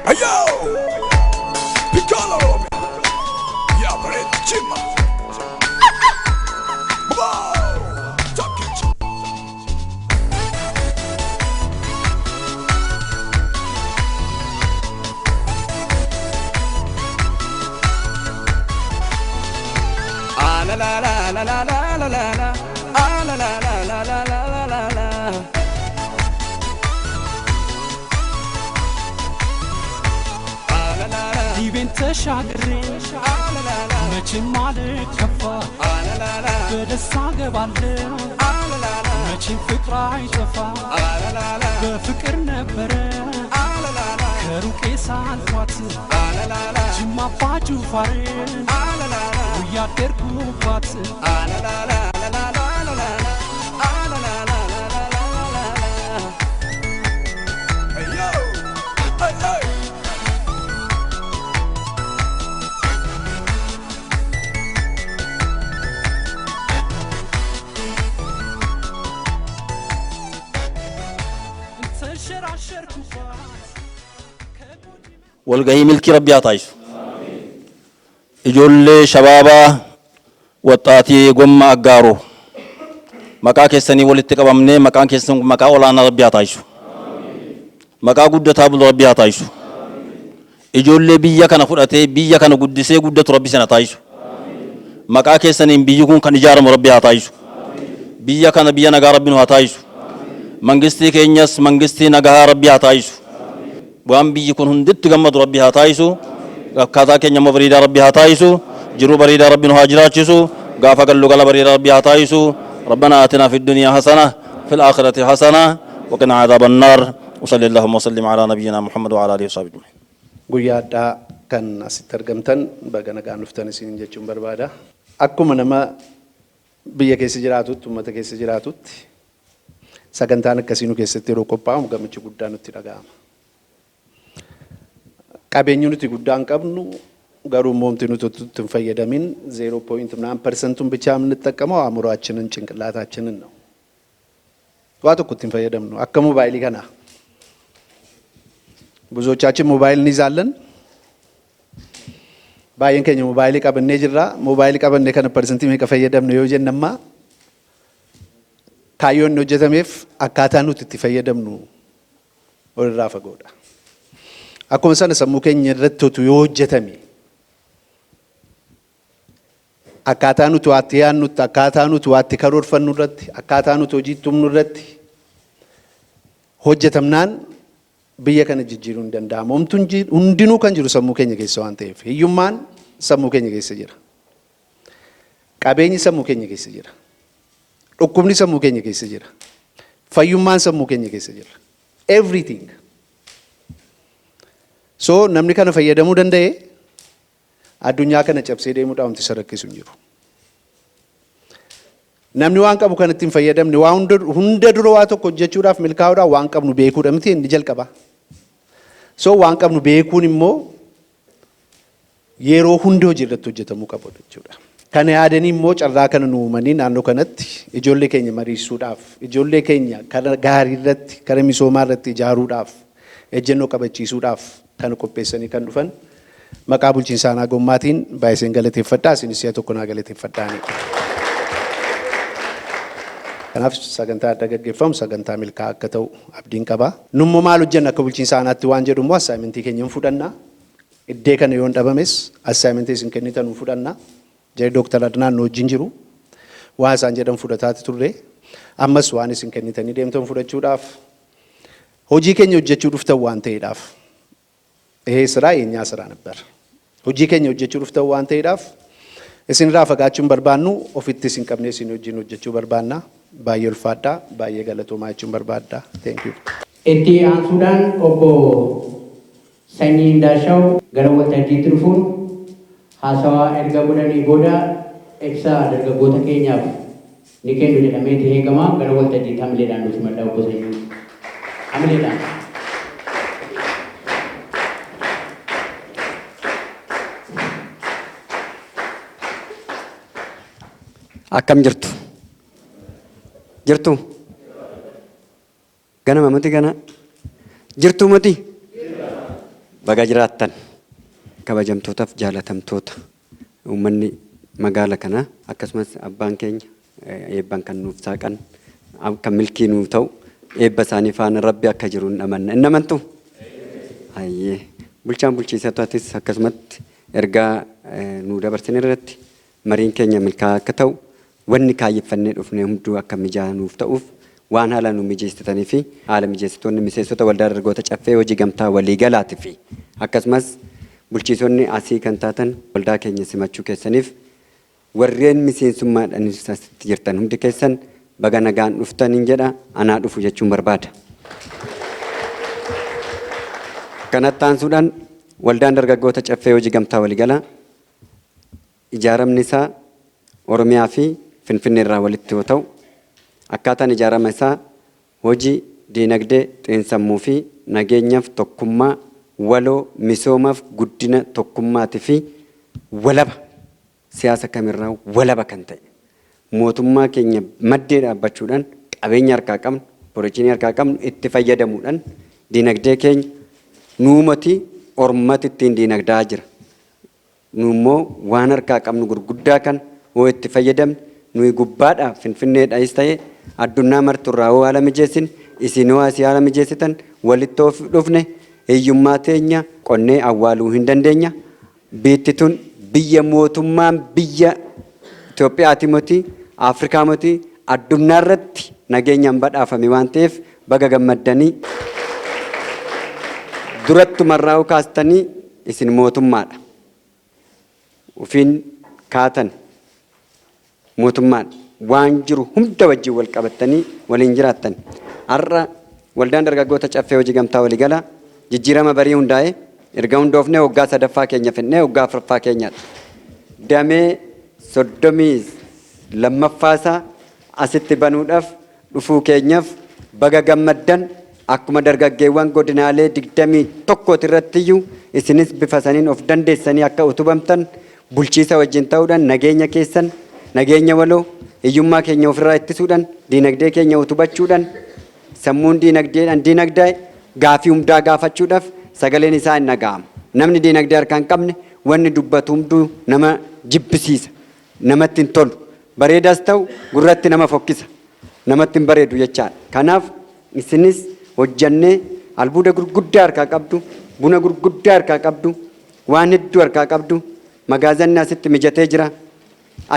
Ayo! Piccolo Romeo! Ya Chima! Wow! Tokkicha! Ah la la la la la la la la la. Ah la la la la la la la la la. Ah la la la. ዲቤን ተሻግሬ Ah la la la. መቼም አልከፋ Ah la la la. በደስታ ገባለሁ Ah la la la. መቼም ፍቅር አይጠፋ Ah la la la. በፍቅር ነበረ Ah la la la. ከሩቄ ሳልፏት Ah la la la. ጅማ አባ ጅፋርን Ah la la la. እያደርኩባት Ah la la la la la la la la. Ah la la la la la la la la. Ayo! Hey, hey! ተንሸራሸርኩባት Walgahii milkii Rabbi haa taasisu. Ijoollee shabaabaa waxxaatii gomma aggaaroo maqaa keessanii walitti qabamnee maqaan keessan maqaa olaanaa Rabbi haa taasisu. Maqaa guddataa bulu Rabbi haa taasisu. Ijoollee biyya kana fudhatee biyya kana guddisee guddatu Rabbi sana taasisu. Maqaa keessaniin biyyi kun kan ijaaramu Rabbi haa taasisu. Biyya kana biyya nagaa Rabbi nu haa taasisu. Mangistii keenyas mangistii nagaa Rabbi haa taasisu. Waan biyyi kun hunditti gammadu Rabbi haa taasisu. Akkaataa keenya immoo bareedaa Rabbi haa taasisu. Jiruu bareedaa Rabbi nu haa jiraachisu. Gaafa gallu gala bareedaa Rabbi haa taasisu. ربنا آتنا في الدنيا حسنة في الآخرة حسنة وقنا عذاب النار وصلى اللهم وسلم على نبينا محمد وعلى آله وصحبه أجمعين. Guyyaa addaa kan asitti argamtan baga nagaan dhuftan isiniin jechuun barbaada. Akkuma nama biyya keessa jiraatutti, uummata keessa jiraatutti sagantaan akkasii nu keessatti yeroo qophaa'u gammachuu guddaa nutti dhaga'ama. Qabeenyi nuti guddaan qabnu garuu immoo wanti nuti itti hin fayyadamin 0.9 ፐርሰንቱን ብቻ የምንጠቀመው አእምሮአችንን ጭንቅላታችንን ነው። Waa tokko itti hin fayyadamnu akka moobaayilii kana. ብዙዎቻችን ሞባይል እንይዛለን። Baay'een keenya moobaayilii qabannee jirra. Moobaayilii qabannee kana persentii meeqa fayyadamne yoo jennamma kaayyoon inni hojjetameef akkaataa nuti itti fayyadamnu walirraa fagoodha. Akkuma sana sammuu keenya irratti otuu yoo hojjetame akkaataa nuti waatti yaadnutti, akkaataa nuti waatti karoorfannu irratti, akkaataa nuti hojii itti humnu irratti hojjetamnaan biyya kana jijjiiruun ni danda'ama. Homtuun hundinuu kan jiru sammuu keenya keessa waan ta'eef hiyyummaan sammuu keenya keessa jira. Qabeenyi sammuu keenya keessa jira. Dhukkubni sammuu keenya keessa jira. Fayyummaan sammuu keenya keessa jira. Everything. So namni kana fayyadamuu danda'e addunyaa kana cabsee deemuudhaan wanti isa rakkisu hin jiru. Namni waan qabu kan ittiin fayyadamne waa hunda dura waa tokko hojjechuudhaaf milkaa'uudhaaf waan qabnu beekuudha miti inni jalqaba. So waan qabnu beekuun immoo yeroo hunda hojii irratti hojjetamuu qabu jechuudha. Kana yaadanii immoo carraa kana nu uumanii naannoo kanatti ijoollee keenya mariisuudhaaf, ijoollee keenya kara gaarii irratti, kara misoomaa irratti ijaaruudhaaf, ejjennoo qabachiisuudhaaf kan qopheessanii kan dhufan maqaa bulchiinsa aanaa Gommaatiin baay'iseen galateeffadhaa, isinis si'a tokko naa galateeffadhaani. Kanaaf sagantaa adda gaggeeffamu sagantaa milkaa'aa akka ta'u abdiin qaba. Nummoo maal hojjenna akka bulchiinsa aanaatti waan jedhu immoo assaayimentii keenya hin fudhanna. Iddee kana yoo hin dhabames assaayimentii isin kennitan hin fudhanna. Jedhe Dooktar Adnaan nu wajjin jiru. Waan isaan jedhan fudhataati turre. Ammas waan isin kennitanii deemtan fudhachuudhaaf hojii keenya hojjechuu dhuftan waan ta'eedhaaf. ይሄ ስራ የኛ ስራ ነበር። Hojii keenya hojjechuu dhuftan waan ta'eedhaaf isin irraa fagaachuu hin barbaannu, ofitti isin qabnee isin wajjin hojjechuu barbaanna. Baay'ee ulfaadhaa, baay'ee galatoomaa jechuun barbaadda. Thank you. Itti aansuudhaan obbo Sanyii Indaashaw gara waltajjiitti dhufuun haasawaa erga godhanii booda ibsa dargaggoota keenyaaf ni kennu jedhameeti eegama. Gara waltajjiitti hamileedhaan nuti madda obbo Sanyii. Hamileedhaan. Akkam jirtu? Jirtu? Ganama miti gana? Jirtu miti? Baga jiraattan kabajamtootaaf jaalatamtoota uummanni magaala kanaa akkasumas abbaan keenya eebbaan kan nuuf saaqan akka milkii nuuf ta'u eebba isaanii faana Rabbi akka jiru hin amanna. Hin amantu? Hayyee. Bulchaan bulchiisataatis akkasumatti ergaa nuu dabarsan irratti mariin keenya milkaa'aa akka ta'u wanni kaayyeffannee dhufne hunduu akka mijaa'aa nuuf ta'uuf waan haala nu mijeessitanii fi haala mijeessitoonni miseensota waldaa dargaggoota caffee hojii gamtaa waliigalaati fi akkasumas bulchiisonni asii kan taatan waldaa keenya simachuu keessaniif warreen miseensummaadhaan asitti jirtan hundi keessan baga nagaan dhuftaniin jedha anaa dhufu jechuun barbaada. Kanatti aansuudhaan waldaan dargaggoota caffee hojii gamtaa waliigalaa ijaaramni isaa Oromiyaa fi Finfinnee irraa walitti yoo ta'u, akkaataan ijaarama isaa hojii, diinagdee, xiinsammuu fi nageenyaaf tokkummaa waloo misoomaaf guddina tokkummaatii fi walaba siyaasa kamirraa walaba kan ta'e mootummaa keenya maddee dhaabbachuudhaan qabeenya harkaa qabnu, porochiinii harkaa qabnu itti fayyadamuudhaan diinagdee keenya nuumati ormati ittiin diinagdaa jira. Nu immoo waan harkaa qabnu gurguddaa kana hoo itti fayyadamne nuyi gubbaadhaa Finfinneedhaayis ta'e addunnaa marturraa hoo haala mijeessine isin hoo asii haala mijeessitan walitti hoo dhufne hiyyummaa teenya qonnee awwaaluu hin dandeenya. Biitti tun biyya mootummaan biyya Itoophiyaati moti Afrikaa moti addunnaa irratti nageenyaan badhaafame waan ta'eef baga gammaddanii durattumarraa hoo kaastanii isin mootummaadha. Ufiin kaatan mootummaadha. Waan jiru hunda wajjin wal qabattanii waliin jiraattan. Har'a waldaan dargaggoota caffee hojii gamtaa waliigalaa jijjiirama barii hundaa'e erga hundoofnee waggaa sadaffaa keenya fixnee waggaa afuraffaa keenyadha. Damee 32ffaa isaa asitti banuudhaaf dhufuu keenyaf baga gammaddan akkuma dargaggeewwan godinaalee 21 irrattiyyuu isinis bifa saniin of dandeessanii akka utubamtan bulchiisa wajjin ta'uudhaan nageenya keessan nageenya waloo hiyyummaa keenya ofirraa ittisuudhaan diinagdee keenya utubachuudhaan sammuun diinagdeedhaan diinagdaa'e gaafii hundaa gaafachuudhaaf sagaleen isaa hin dhaga'amu. Namni diinagdee harkaa hin qabne wanni dubbatu hunduu nama jibbisiisa. Namatti hin tolu. Bareedaas ta'u gurratti nama fokkisa. Namatti hin bareedu jechaadha. Kanaaf isinis hojjannee albuuda gurguddaa harkaa qabdu, buna gurguddaa harkaa qabdu, waan hedduu harkaa qabdu, magaazanni asitti mijatee jira.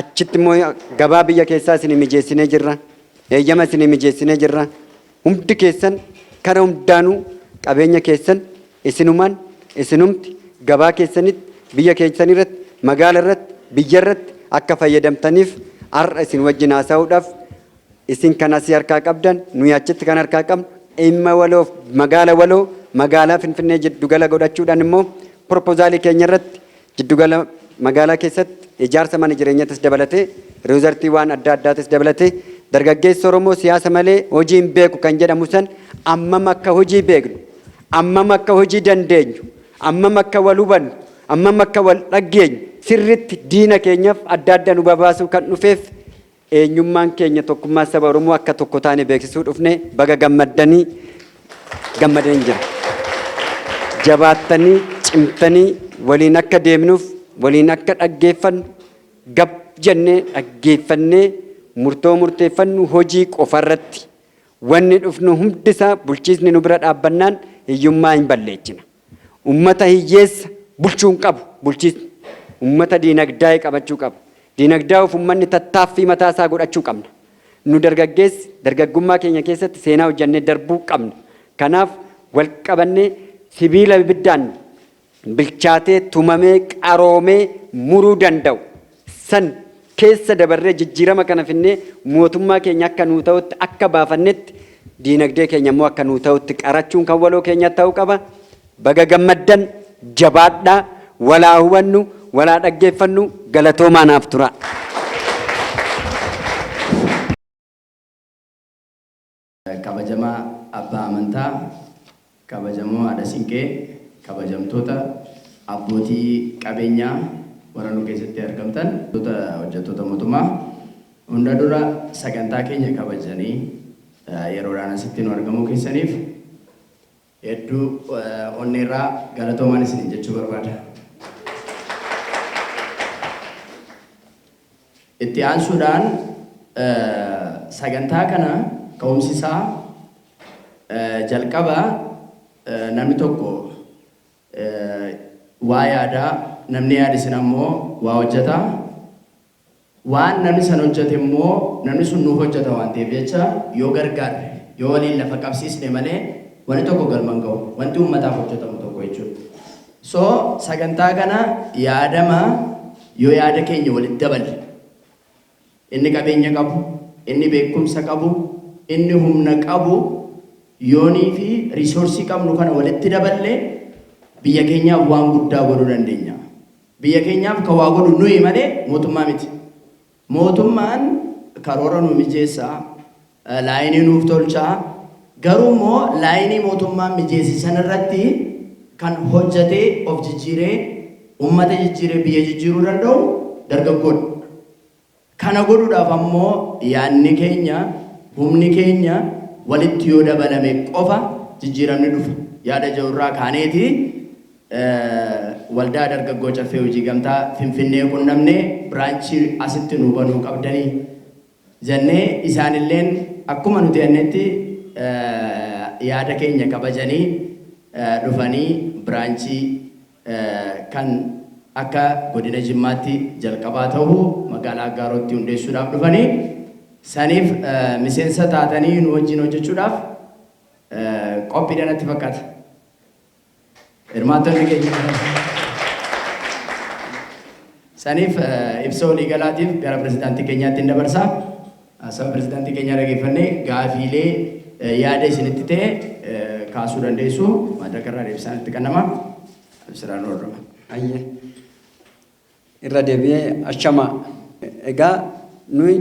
Achitti immoo gabaa biyya keessaa isinii mijeessinee jirra. Eeyyama isinii mijeessinee jirra. Hundi keessan kara hundaanuu qabeenya keessan isinumaan isinumti gabaa keessanitti biyya keessan irratti magaala irratti biyya irratti akka fayyadamtaniif har'a isin wajjin haasa'uudhaaf isin kan asii harkaa qabdan nuyi achitti kan harkaa qabnu dhimma waloof magaala waloo magaalaa Finfinnee jiddugala godhachuudhaan immoo propozaalii keenya irratti jiddugala magaalaa keessatti ijaarsa mana jireenyatis dabalatee riizortii waan adda addaatis dabalatee dargaggeessi Oromoo siyaasa malee hojii hin beeku kan jedhamu san ammam akka hojii beeknu ammam akka hojii dandeenyu ammam akka wal hubannu ammam akka wal dhaggeenyu sirritti diina keenyaaf adda adda nu babaasuu kan dhufeef eenyummaan keenya tokkummaa saba Oromoo akka tokko taane beeksisuu dhufne baga gammaddanii gammadeen jira. Jabaattanii cimtanii waliin akka deemnuuf waliin akka dhaggeeffannu gab jennee dhaggeeffannee murtoo murteeffannu hojii qofarratti wanni dhufnu hundisaa bulchiisni nu bira dhaabbannaan hiyyummaa hin balleechina. Ummata hiyyeessa bulchuu hin qabu bulchiisni. Ummata diinagdaa'e qabachuu qaba. Diinagdaa'uuf ummanni tattaaffii mataa isaa godhachuu qabna. Nu dargaggeessi dargaggummaa keenya keessatti seenaa hojjannee darbuu qabna. Kanaaf wal qabannee sibiila ibiddaan bilchaatee tumamee qaroomee muruu danda'u san keessa dabarree jijjiirama kana finnee mootummaa keenya akka nuu ta'utti akka baafannetti diinagdee keenya immoo akka nuu ta'utti qarachuun kan waloo keenya ta'uu qaba. Baga gammaddan jabaadhaa walaa hubannu walaa dhaggeeffannu galatoomaa naaf turaa. Kabajamaa Abbaa Amantaa, kabajamoo Haadha Siinqee, kabajamtoota abbootii qabeenyaa warra nu keessatti argamtan, hojjettoota mootummaa, hunda dura sagantaa keenya kabajanii yeroodhaan asitti nu argamuu keessaniif Hedduu onneerraa galatoomaan isiniin jechuu barbaada. Itti aansuudhaan sagantaa kana ka'umsi isaa jalqaba namni tokko waa yaadaa, namni yaade sun ammoo waa hojjeta. Waan namni san hojjete immoo namni sun nuuf hojjeta waan ta'eef jecha yoo gargaarre, yoo waliin lafa qabsiisne malee wanni tokko galma hin ga'u. Wanti uummataaf hojjetamu tokko jechuudha. So sagantaa kana yaadama yoo yaada keenya walitti daballe, inni qabeenya qabu, inni beekumsa qabu, inni humna qabu, yoonii fi resource qabnu kana walitti daballe biyya keenyaaf waan guddaa godhuu dandeenya. Biyya keenyaaf kan waa godhu nuyi malee mootummaa miti. Mootummaan karoora nu mijeessa, laayinii nuuf tolcha, garuu immoo laayinii mootummaan mijeesse sanarratti kan hojjetee of jijjiiree, uummata jijjiiree biyya jijjiiruu danda'u dargaggoodha. Kana godhuudhaaf ammoo yaadni keenya, humni keenya walitti yoo dabalame qofa jijjiiramni dhufa. Yaada jedhurraa kaaneeti waldaa dargaggoo Caffee Hojii Gamtaa Finfinnee qunnamnee branch asitti nu banuu qabdanii jennee, isaanilleen akkuma nuti jennetti yaada keenya kabajanii dhufanii branch kan akka godina Jimmaatti jalqabaa ta'uu magaalaa Aggaarootti hundeessuudhaaf dhufanii, saniif miseensa taatanii nu wajjin hojjechuudhaaf qophiidha natti fakkaata. Hirmaattonni keenya. Saniif ibsa waliigalaatiif gara pirezidaantii keenyaatti hin dabarsa. Saba pirezidaantii keenyaa dhageeffannee gaafiilee yaada isinitti ta'e kaasuu dandeessu. Madraka irraa deebisaan itti kennama. Ibsiraan hordoma. Ayyee. Irra deebi'ee ashamaa. Egaa nuyi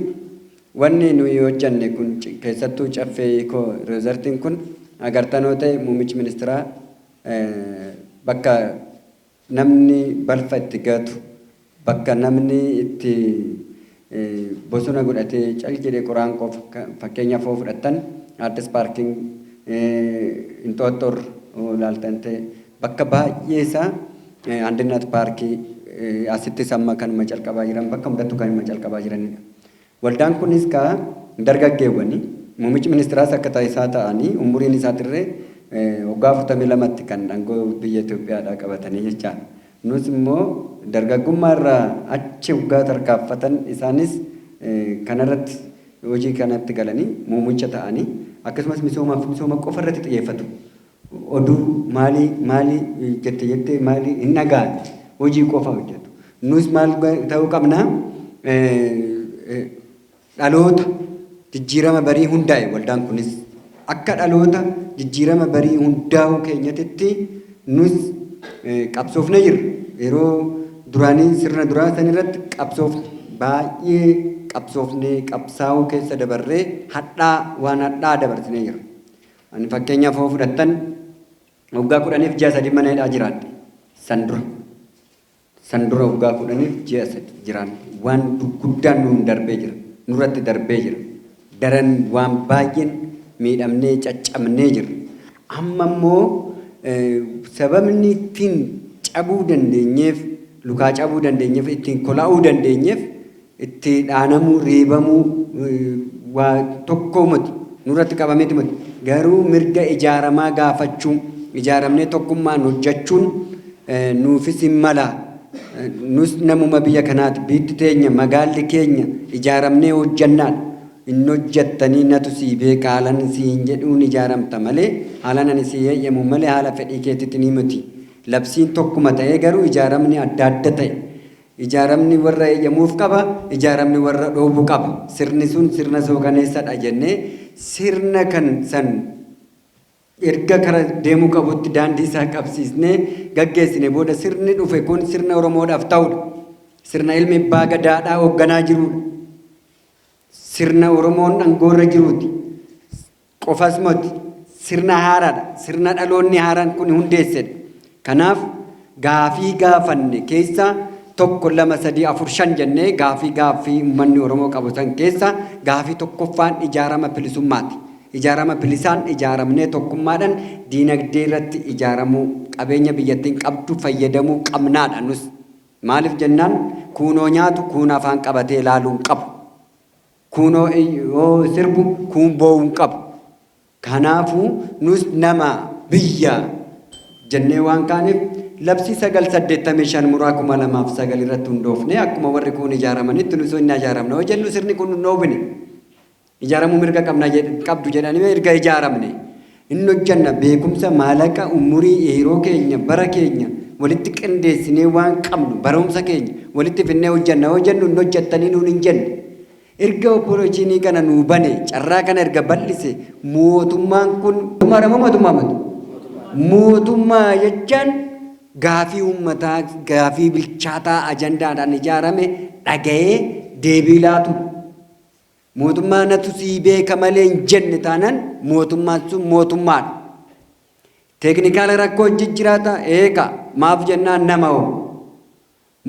wanni nuyi hojjanne kun, keessattuu Caffee Eco Resortiin kun, agartanoo ta'e, muummichi ministeeraa bakka namni balfa itti gatu, bakka namni itti bosona godhatee cal jedhee qoraan qofa, fakkeenyaaf yoo fudhattan Addis Paarkiin Inxooxxoor ilaaltan ta'e, bakka baay'ee isaa Andinnat Paarkii, asittis amma kanuma calqabaa jiran, bakka hundattuu kanuma calqabaa jiranidha. Waldaan kunis kaa dargaggeewwani muummichi ministeeraas akka isaa ta'anii umuriin isaatirree waggaa 42tti kan aangoo biyya Itoophiyaadhaa qabatanii jechaadha. Nus immoo dargaggummaa irraa achi waggaa tarkaanfatan, isaanis kanarratti hojii kanatti galanii muummicha ta'anii, akkasumas misoomaaf misooma qofa irratti xiyyeeffatu. Oduu maalii maalii jette jettee maalii hin dhaga'an, hojii qofa hojjetu. Nus maal ta'uu qabnaa? Dhaloota jijjiirama barii hundaa'e, waldaan kunis akka dhaloota jijjiirama barii hundaa'uu keenyatitti nus qabsoofne jirra. Yeroo duraanii sirna duraa san irratti qabsoofne, baay'ee qabsoofne, qabsaa'uu keessa dabarree hadhaa waan hadhaa dabarsinee jirra. Ani fakkeenyaaf yoo fudhattan waggaa 10f ji'a 3 mana hidhaa jiraadhe san dura. San dura waggaa 10f ji'a 3 jiraanne, waan guddaan nuun darbee jira. Nurratti darbee jira. Daran waan baay'een miidhamnee caccabnee jirra. Amma immoo sababni ittiin cabuu dandeenyeef, lukaa cabuu dandeenyeef, ittiin kola'uu dandeenyeef, itti dhaanamuu, reebamuu waa tokko miti. Nurratti qabameeti miti. Garuu mirga ijaaramaa gaafachuu, ijaaramnee tokkummaan hojjechuun nuufis hin mala. Nus namuma biyya kanaati. Biyyi teenya, magaalli keenya, ijaaramnee hojjannaadha. Hin hojjettanii natu sii beeka, haalan sii hin jedhuun ijaaramta malee, haalan ani sii eeyyamu malee, haala fedhii keetitti ni miti. Labsiin tokkuma ta'ee garuu ijaaramni adda adda ta'e. Ijaaramni warra eeyyamuuf qaba, ijaaramni warra dhoowwu qaba. Sirni sun sirna sookaneessadha jennee sirna kan san erga kara deemuu qabutti daandii isaa qabsiisnee gaggeessine booda, sirni dhufe kun sirna Oromoodhaaf ta'udha. Sirna ilmi abbaa gadaadhaa hoogganaa jirudha. Sirna Oromoon aangoorra jiruuti. Qofas miti, sirna haaraadha. Sirna dhaloonni haaraan kun hundeessedha. Kanaaf gaafii gaafanne keessa tokko, lama, sadii, afur, shan jennee gaafii uummanni Oromoo qabu san keessa gaafii tokkoffaan ijaarama bilisummaati. Ijaarama bilisaan ijaaramnee tokkummaadhaan diinagdee irratti ijaaramuu, qabeenya biyyattiin qabdu fayyadamuu qabnaadha nus. Maaliif jennaan kuunoo nyaatu kuun afaan qabatee ilaaluu hin qabu. Kuunoo yoo sirbu kuun boo'uu hin qabu. Kanaafuu nus nama biyya jennee waan kaaneef labsii 985 muraa 2009 irratti hundoofne akkuma warri kuun ijaaramanitti nus inni ijaaramna yoo jennu sirni kun nu dhoobine. Ijaaramuu mirga qabna qabdu jedhanii erga ijaaramne inni hojjanna beekumsa, maalaqa, umurii, yeroo keenya, bara keenya walitti qindeessinee waan qabnu barumsa keenya walitti finnee hojjanna yoo jennu inni hojjattanii nuun hin jenne. Erga opportunity kana nuu bane, carraa kana erga bal'ise, mootummaan kun mootummaadha moo mootummaa miti? Mootummaa jechaan gaafii uummataa, gaafii bilchaataa ajandaadhaan ijaarame dhaga'ee deebii laatu. Mootummaa natu sii beeka malee hin jenne taanaan mootummaan sun mootummaadha. Teeknikaala rakkoo jijjiraata eeka maaf jennaan nama hoo.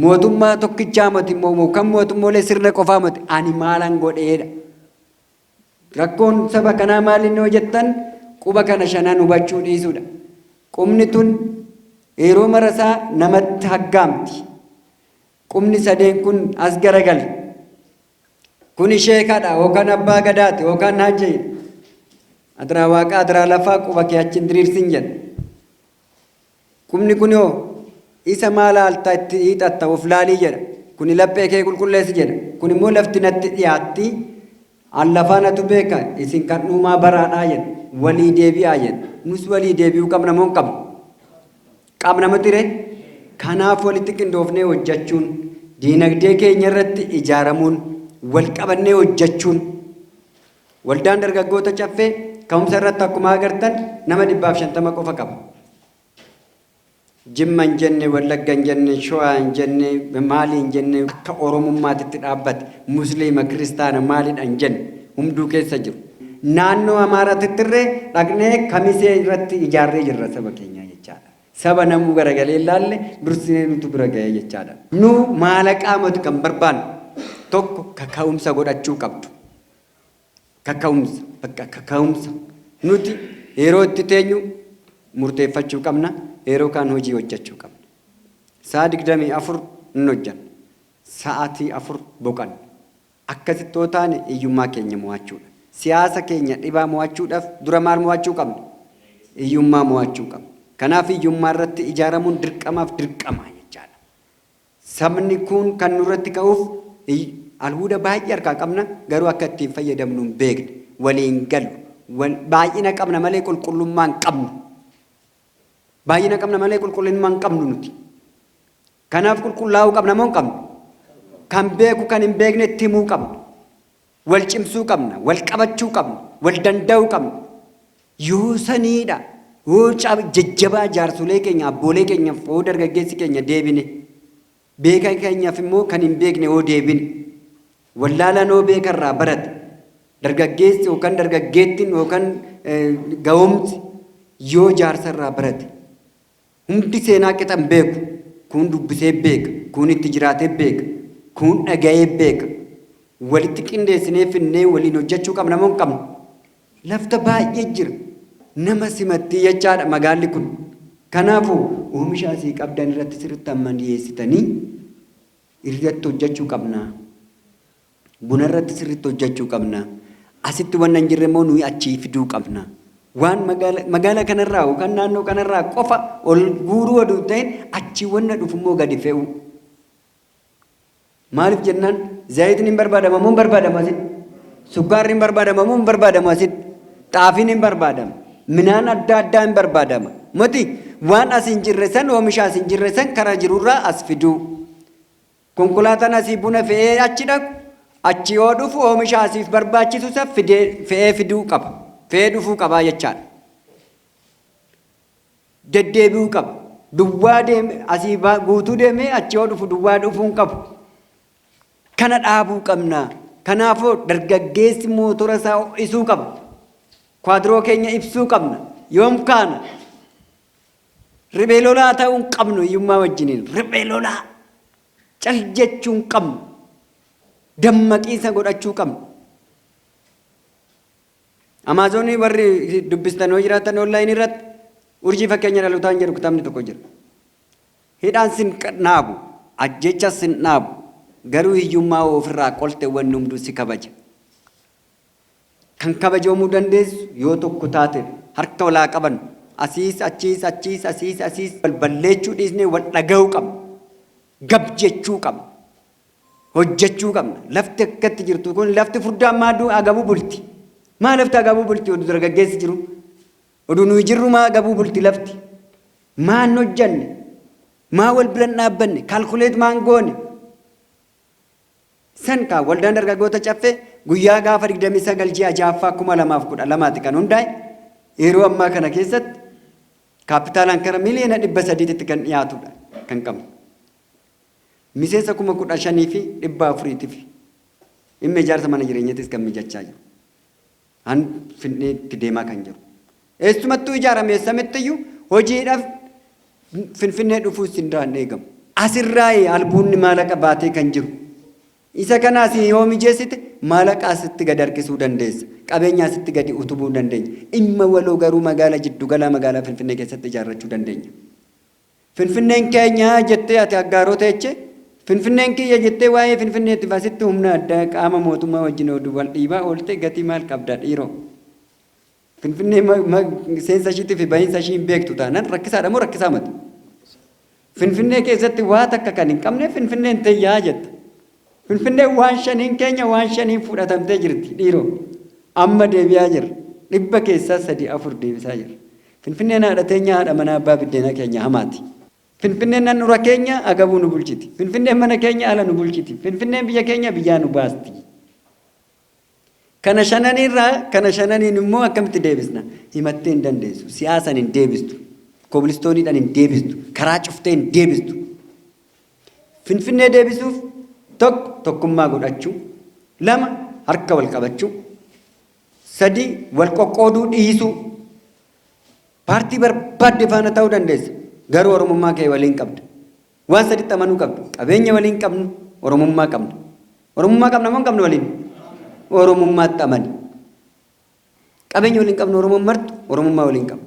Mootummaa tokkichaa miti immoo kan mootummoolee sirna qofaa miti ani maalan godheedha. Rakkoon saba kanaa maal inni yoo jettan quba kana shanan hubachuu dhiisuudha. Qubni tun yeroo marasaa namatti haggaamti. Qubni sadeen kun as garagale. Kuni sheekadha yookaan abbaa gadaati yookaan hajjiidha. Adiraa waaqaa adiraa lafaa quba kee achi hin diriirsin jedha. Qubni kun hoo isa maal haalta itti hiixatta of laalii jedha. Kuni laphee kee qulqulleessi jedha. Kun immoo lafti natti dhiyaatti an lafaa natu beeka isin kan dhuumaa baraadhaa jedha. Walii deebi'aa jedha. Nus walii deebi'uu qabna moo hin qabnu? Qabna miti ree? Kanaaf walitti qindoofnee hojjechuun, diinagdee keenya irratti ijaaramuun, wal qabannee hojjechuun, waldaan dargaggoota Caffee ka'umsa irratti akkuma agartan nama 150 qofa qaba. Jimma hin jenne, Wallagga hin jenne, Showaa hin jenne, maalii hin jenne, akka Oromummaatitti dhaabbate, Musliima, Kiristaana maalidha hin jenne, hunduu keessa jiru. Naannoo Amaaraatittirree dhaqnee Kamisee irratti ijaarree jirra saba keenya jechaadha. Saba namuu garagalee hin laalle dursinee nutu bira ga'ee jechaadha. Nu maalaqaa miti kan barbaannu, tokko kaka'umsa godhachuu qabdu. Kaka'umsa, bakka kaka'umsa. Nuti yeroo itti teenyu murteeffachuu qabna, yeroo kaan hojii hojjechuu qabna. Sa'a 24 hin hojjanna. Sa'aatii 4 boqanna. Akkasitti yoo taane hiyyummaa keenya mo'achuudha. Siyaasa keenya dhibaa mo'achuudhaaf dura maal mo'achuu qabna? Hiyyummaa mo'achuu qabna. Kanaaf hiyyummaa irratti ijaaramuun dirqamaaf dirqama jechaadha. Sabni kun kan nurratti ka'uuf albuuda baay'ee harkaa qabna, garuu akka ittiin fayyadamnu hin beekne, waliin gallu. Baay'ina qabna malee qulqullummaa hin qabnu. Baay'ina qabna malee qulqullummaa hin qabnu nuti. Kanaaf qulqullaa'uu qabna moo hin qabnu? Kan beeku kan hin beekne itti himuu qabna. Wal cimsuu qabna, wal qabachuu qabna, wal danda'uu qabna. Yoo saniidha, yoo jajjabaa jaarsolee keenya, abboolee keenyaaf yoo dargaggeessi keenya deebine, beeka keenyaaf immoo kan hin beekne yoo deebine, wallaalaan yoo beekarraa barate, dargaggeessi yookaan dargaggeettiin yookaan ga'oomsi yoo jaarsarraa barate, hundi seenaa qixa hin beeku. Kun dubbisee beeka, kun itti jiraatee beeka, kun dhaga'ee beeka. Walitti qindeessinee finnee waliin hojjechuu qabna moo hin qabnu? Lafta baay'ee jira. Nama simattii jechaadha magaalli kun. Kanaafuu oomisha asii qabdan irratti sirriitti amma dhiyeessitanii irratti hojjechuu qabna. Buna irratti sirriitti hojjechuu qabna. Asitti wanna hin jirre immoo nuyi achii fiduu qabna. Waan magaala kanarraa yookaan naannoo kanarraa qofa ol guuruu oduu hin ta'in achii wanna dhufu immoo gadi fe'uu. Maaliif jennaan zayitni hin barbaadama moo hin barbaadamu asitti? Sukkaarri hin barbaadama moo hin barbaadamu asitti? Xaafiin hin barbaadama. Midhaan adda addaa hin barbaadama. Moti waan as hin jirre san oomisha as hin jirre san karaa jirurraa as fiduu. Konkolaataan asii buna fe'ee achi dhaqu achi yoo dhufu oomisha asiif barbaachisu san fidee fe'ee fiduu qaba. Fe'ee dhufuu qabaa jechaadha. Deddeebi'uu qaba. Duwwaa deeme asii guutuu deemee achi yoo dhufu duwwaa dhufuu hin qabu. Kana dhaabuu qabna. Kanaafuu dargaggeessi mootora isaa ho'isuu qaba. Kwaadiroo keenya ibsuu qabna. Yoom kaana? Riphee lolaa ta'uu hin qabnu hiyyummaa wajjiniin. Riphee lolaa cal jechuu hin qabnu. Dammaqiinsa godhachuu qabna. Amaazonii warri dubbistan yoo jiraatan onlaayinii irratti Urjii Fakkeenya Dhalootaa hin jedhu kitaabni tokko jira. Hidhaan sin dhaabu, ajjechas sin dhaabu, garuu hiyyummaa ofirraa qolte wanni hunduu si kabaja. Kan kabajoomuu dandeessu yoo tokko taate harka walaa qaban asiis achiis achiis asiis asiis wal balleechuu dhiisnee wal dhaga'uu qabna. Gab jechuu qabna. Hojjechuu qabna. Lafti akkatti jirtu kun lafti furdaan maa agabuu bulti. Maa lafti agabuu bulti oduu dargaggeessi jiru. Oduu nuyi jirru maa agabuu bulti lafti. Maan hojjanne. Maa wal biran dhaabbanne. Calculate maan goone. San kaa Waldaan Dargaggoota Caffee guyyaa gaafa 29 ji'a 6ffaa 2012ti kan hundaa'e. Yeroo ammaa kana keessatti kaapitaalaan kara miliyoona 300tti kan dhiyaatudha kan qabnu. Miseensa 15,400tiif dhimma ijaarsa mana jireenyattis kan mijachaa jiru. Han Finfinneetti deemaa kan jiru. Eessumattuu ijaarame eessamittiyyuu hojiidhaaf Finfinnee dhufuus hin eegamu. Asirraa albuunni maalaqa baatee kan jiru. Isa kanaas yoo mijeessite maalaqa asitti gad harkisuu dandeessa. Qabeenya asitti gadi utubuu dandeenya. Dhimma waloo garuu magaala jiddugalaa magaalaa Finfinnee keessatti ijaarrachuu dandeenya. Finfinneen keenya jettee ati Aggaaroo teeche, Finfinneen kiyya jettee waa'ee Finfinneetiif asitti humna addaa qaama mootummaa wajjin oduu wal dhiibaa oolte gatii maal qabda dhiiroo? Finfinnee seensa ishiitii fi bahiinsa ishii hin beektu taanaan rakkisaadha moo rakkisaa mati? Finfinnee keessatti waa takka kan hin qabne Finfinneen teeyyaa jetta. Finfinneen waan shaniin keenya waan shaniin fudhatamtee jirti dhiiroo. Amma deebi'aa jirra. 3% keessaa 4 deebisaa jirra. Finfinneen haadha teenya, haadha manaa abbaa biddeenaa keenya hamaati. Finfinneen handhuura keenya agabuu nu bulchiti. Finfinneen mana keenya ala nu bulchiti. Finfinneen biyya keenya biyyaa nu baasti. Kana shananiirraa kana shananiin immoo akkamitti deebisna? Himattee hin dandeessu. Siyaasaan hin deebistu. Kobilistooniidhaan hin deebistu. Karaa cuftee hin deebistu. Finfinnee deebisuuf tokko tokkummaa godhachuu, lama harka wal qabachuu, sadi wal qoqqooduu dhiisuu. Paartii barbaadde faana ta'uu dandeessa. Garuu Oromummaa kee waliin qabda. Waan saditti amanuu qabdu. Qabeenya waliin qabnu, Oromummaa qabna. Oromummaa qabna moo hin qabnu waliin? Oromummaatti amani. Qabeenya waliin qabnu, Oromoon martu Oromummaa waliin qabna.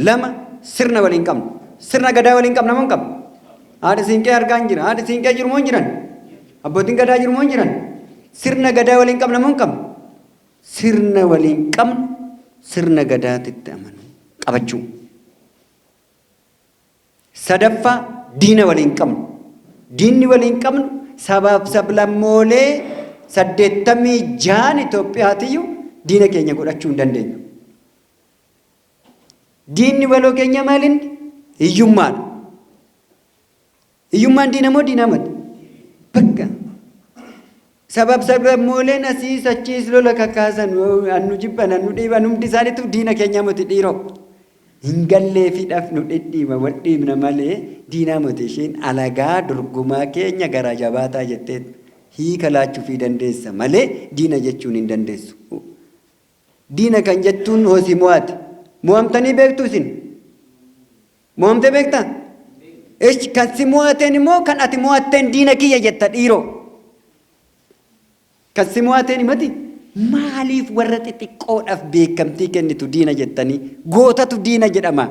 Lama sirna waliin qabna. Sirna gadaa waliin qabna moo hin qabnu? Haadha siinqee argaa hin jira. Haadha siinqee jiru moo hin jiran? Abbootiin gadaa jiru moo hin jiran? Sirna gadaa waliin qabna moo hin qabnu? Sirna waliin qabnu, sirna gadaatitti amanu qabachuu. Sadaffaa diina waliin qabnu. Diinni waliin qabnu sabaaf sablammoolee 86n Itoophiyaatiyyuu diina keenya godhachuu hin dandeenyu. Diinni waloo keenya maalinni? Hiyyummaadha. Hiyyummaan diina moo diinaa mati? Bakka. Sabab sablammooleen asiis achiis lola kakaasan, annu jibban, annu dhiiban, hundi isaaniitu diina keenya miti dhiiroo. Hin galleefidhaaf nu dhidhiiba, wal dhiibna malee diinaa miti. Isheen alagaa dorgomaa keenya garaa jabaataa jettee hiika laachuufii dandeessa malee diina jechuun hin dandeessu. Diina kan jettuun hosii mo'ate. Mo'amtanii beektu isin? Mo'amtee beektaa? Ish, kan si mo'ateen immoo kan ati mo'atteen diina kiyya jetta dhiiroo. Kan si mo'ateen himati, maaliif warra xixiqqoodhaaf beekamtii kennitu diina jettanii? Gootatu diina jedhama.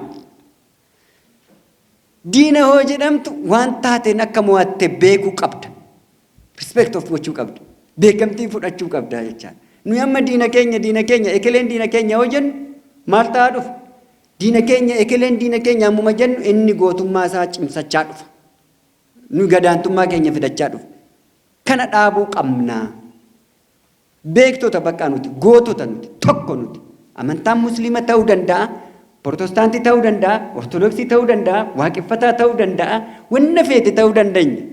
Diina hoo jedhamtu waan taateen akka mo'atte beekuu qabda. Respect of gochuu qabda. Beekamtii fudhachuu qabda jechaadha. Nuyi amma diina keenya, diina keenya, ekeleen diina keenya hoo jennu maal ta'aa dhufa? Diina keenya, ekeleen diina keenya ammuma jennu inni gootummaa isaa cimsachaa dhufa. Nuyi gadaantummaa keenya fidachaa dhufa. Kana dhaabuu qabna. Beektota bakka nuti, gootota nuti, tokko nuti. Amantaan Musliima ta'uu danda'a, Protestaantii ta'uu danda'a, Ortodoksii ta'uu danda'a, Waaqeffataa ta'uu danda'a, wanna feete ta'uu dandeenya.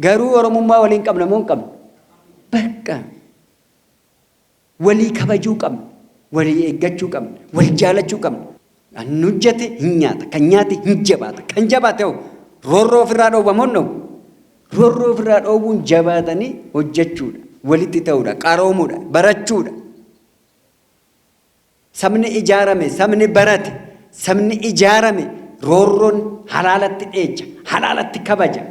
Garuu Oromummaa waliin qabna moo hin qabnu? Bakka walii kabajuu qabna, walii eeggachuu qabna, wal jaalachuu qabna. Kan hojjete hin nyaata, kan nyaate hin jabaata, kan jabaate hoo roorroo ofirraa dhoowwa moo hin dhoowwu? Roorroo ofirraa dhoowwuun jabaatanii hojjechuudha, walitti ta'uudha, qaroomuudha, barachuudha. Sabni ijaarame, sabni barate, sabni ijaarame roorroon halaalatti dheecha, halaalatti kabaja.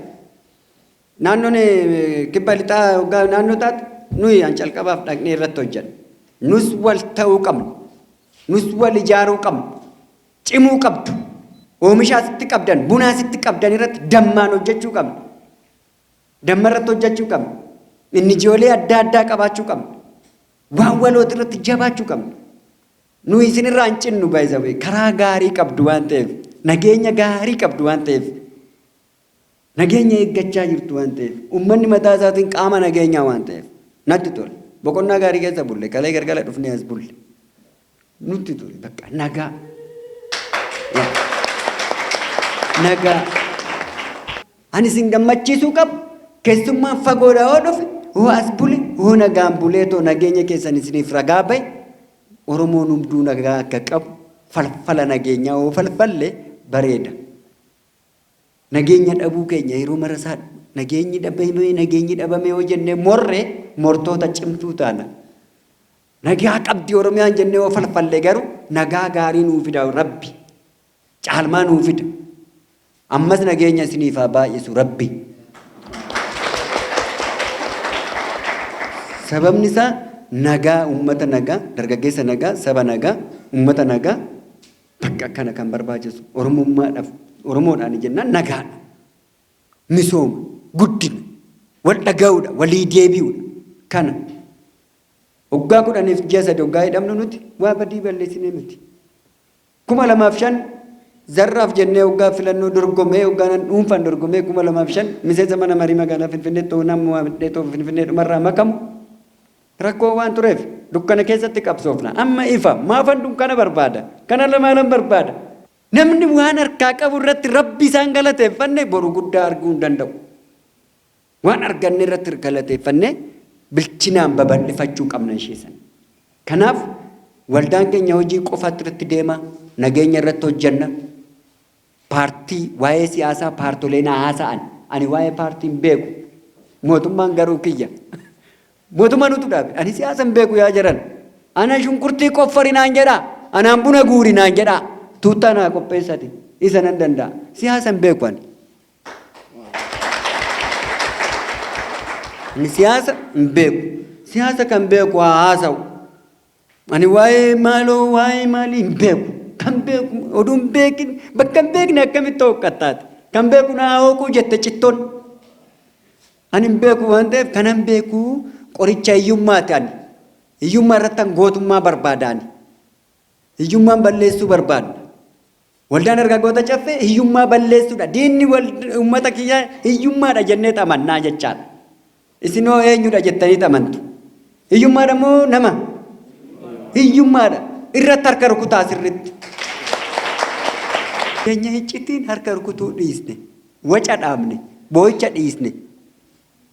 Naannoon kibba lixaa hoggaa naannoo taate nuyi an calqabaaf dhaqnee irratti hojjenna. Nus wal ta'uu qabna. Nus wal ijaaruu qabna. Cimuu qabdu. Oomisha asitti qabdan, buna asitti qabdan irratti dammaan hojjechuu qabna. Damma irratti hojjechuu qabna. Inni ijoollee adda addaa qabaachuu qabna. Waan waloota irratti jabaachuu qabna. Nu isinirraa hin cinnu, by the way, karaa gaarii qabdu waan ta'eef, nageenya gaarii qabdu waan ta'eef, nageenya eeggachaa jirtu waan ta'eef, uummanni mataa isaatiin qaama nageenyaa waan ta'eef natti tole. Boqonnaa gaarii keessa bulle, kalee gargala dhufnee as bulle. Nutti tole, bakka nagaa. Nagaa. Ani isin gammachiisuu qabu, keessummaan fagoodhaa yoo dhufe, hoo as bule, hoo nagaan bulee too nageenya keessan isiniif ragaa bahe, Oromoon hunduu nagaa akka qabu falfala nageenyaa hoo falfalle bareeda. Nageenya dhabuu keenya yeroo marasaa nageenyi dhabame, nageenyi dhabame yoo jennee morre, mortoota cimtuu taana. Nagaa qabdi Oromiyaan jennee yoo falfalle garuu nagaa gaarii nuu fida Rabbi. Caalmaa nuu fida. Ammas nageenya isiniif haa baay'isu Rabbi. Sababni isaa nagaa, uummata nagaa, dargaggeessa nagaa, saba nagaa, uummata nagaa bakka akkana kan barbaachisu Oromummaadhaaf, Oromoodhaan jennaan nagaadha. Misooma, guddina, wal dhaga'uudha, walii deebi'uudha. Kana waggaa 10f ji'a 3 waggaa hidhamnu nuti waa badii balleessinee miti. 2005 zarraaf jennee waggaa filannoo dorgomee, waggaa nan dhuunfaan dorgomee 2005 miseensa mana marii magaalaa Finfinnee ta'uu nama waamdhee ta'uu Finfinnee dhumarraa makamu rakkoo waan tureef dukkana keessatti qabsoofna. Amma ifa, maafan dukkana barbaada? Kana lamaanan barbaada. Namni waan harkaa qabu irratti Rabbi isaan galateeffanne boru guddaa arguu hin danda'u. Waan arganne irratti galateeffannee bilchinaan babal'ifachuu qabna ishee sana. Kanaaf waldaan keenya hojii qofaatti irratti deema, nageenya irratti hojjenna. Paartii waa'ee siyaasaa paartolee naa haasa'an. Ani waa'ee paartii hin beeku. Mootummaan garuu kiyya. Mootummaa nutu dhaabe. Ani siyaasa hin beeku yaa jiran. Ana shunkurtii qoffari naan jedhaa. Anaan buna guuri naan jedhaa. Tuuttaa naa qopheessati. Isa nan danda'a. Siyaasa hin beeku ani. Ani siyaasa hin beeku. Siyaasa kan beeku haa haasa'u. Ani waa'ee maaloo, waa'ee maalii hin beeku. Kan beeku oduu hin beekin, bakka hin beekne akkamitti hooqqattaati? Kan beeku naa hooquu jette cittoon. Ani hin beeku waan ta'eef, kanan beeku qoricha hiyyummaati ani. Hiyyummaa irratti an gootummaa barbaada ani. Hiyyummaan balleessuu barbaadna. Waldaan Dargaggoota Caffee hiyyummaa balleessuudha. Diinni uummata kiyyaa hiyyummaadha jennee amannaa jechaadha. Isinoo eenyudha jettanii amantu? Hiyyummaadha moo nama? Hiyyummaadha. Irratti harka rukutaa sirriitti. Keenya iccitiin harka rukutuu dhiisne. Waca dhaabne. Boo'icha dhiisne.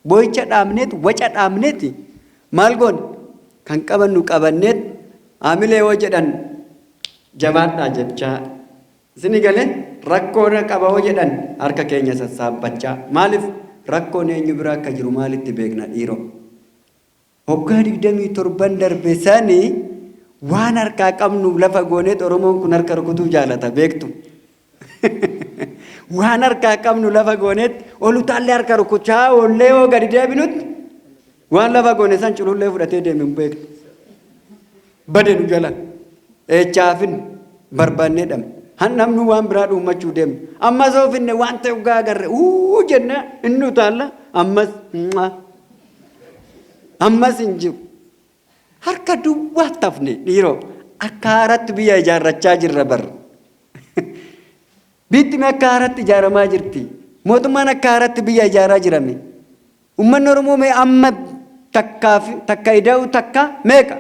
Boo'icha dhaabneet, waca dhaabneeti maal goone? Kan qabannu qabanneet haamilee yoo jedhan jabaadhaa jechaa. Isini galee rakkoon qaba yoo jedhan harka keenya sassaabbachaa. Maaliif rakkoon eenyu bira akka jiru maalitti beekna dhiiroo? Waggaa 27 darbe sani waan harkaa qabnu lafa gooneet, Oromoon kun harka rukutuu jaalata beektu. Waan harkaa qabnu lafa gooneet ol utaallee harka rukuchaa oollee yoo gadi deebinutti waan lafa goone san culullee fudhatee deeme hin beeknu. Bade nu jala. Eechaafin barbaannee dhabne. Handhamnu waan biraa dhuummachuu deemne. Ammas yoo finne waan ta'e dhugaa agarre uu jenna inni utaalla ammas ammas hin jiru. Harka duwwaa tafne dhiiroo, akka haaratti biyya ijaarrachaa jirra bar. Biitti akka haaratti ijaaramaa jirti. Mootummaan akka haaratti biyya ijaaraa jirame. Uummanni Oromoo mee amma takkaa fi takka ida'u takka meeqa?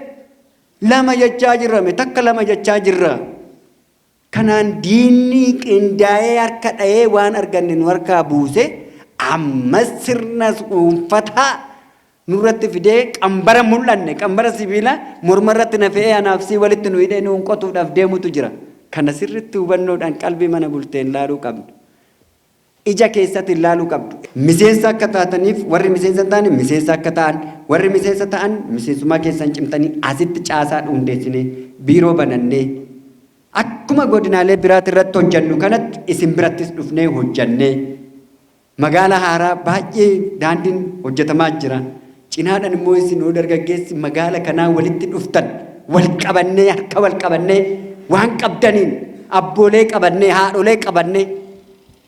Lama jechaa jirrame, takka lama jechaa jirra. Kanaan diinni qindaa'ee harka dha'ee waan arganne nu harkaa buuse, ammas sirna dhuunfataa nurratti fidee qambara mul'anne, qambara sibiilaa morma irratti na fe'ee anaaf sii walitti nu hidhee nuun qotuudhaaf deemutu jira. Kana sirritti hubannoodhaan qalbii mana bulteen laaluu qabna. Ija keessatti ilaaluu qabdu. Miseensa akka taataniif, warri miseensa hin taane miseensa akka ta'an, warri miseensa ta'an miseensummaa keessan cimtanii asitti caasaa hundeessinee biiroo banannee akkuma godinaalee biraati irratti hojjannu kanatti isin birattis dhufnee hojjannee, magaalaa haaraa baay'ee daandiin hojjetamaa jira. Cinaadhaan immoo isin yoo dargaggeessi magaala kanaa walitti dhuftan wal qabannee harka wal qabannee waan qabdaniin abboolee qabannee haadholee qabannee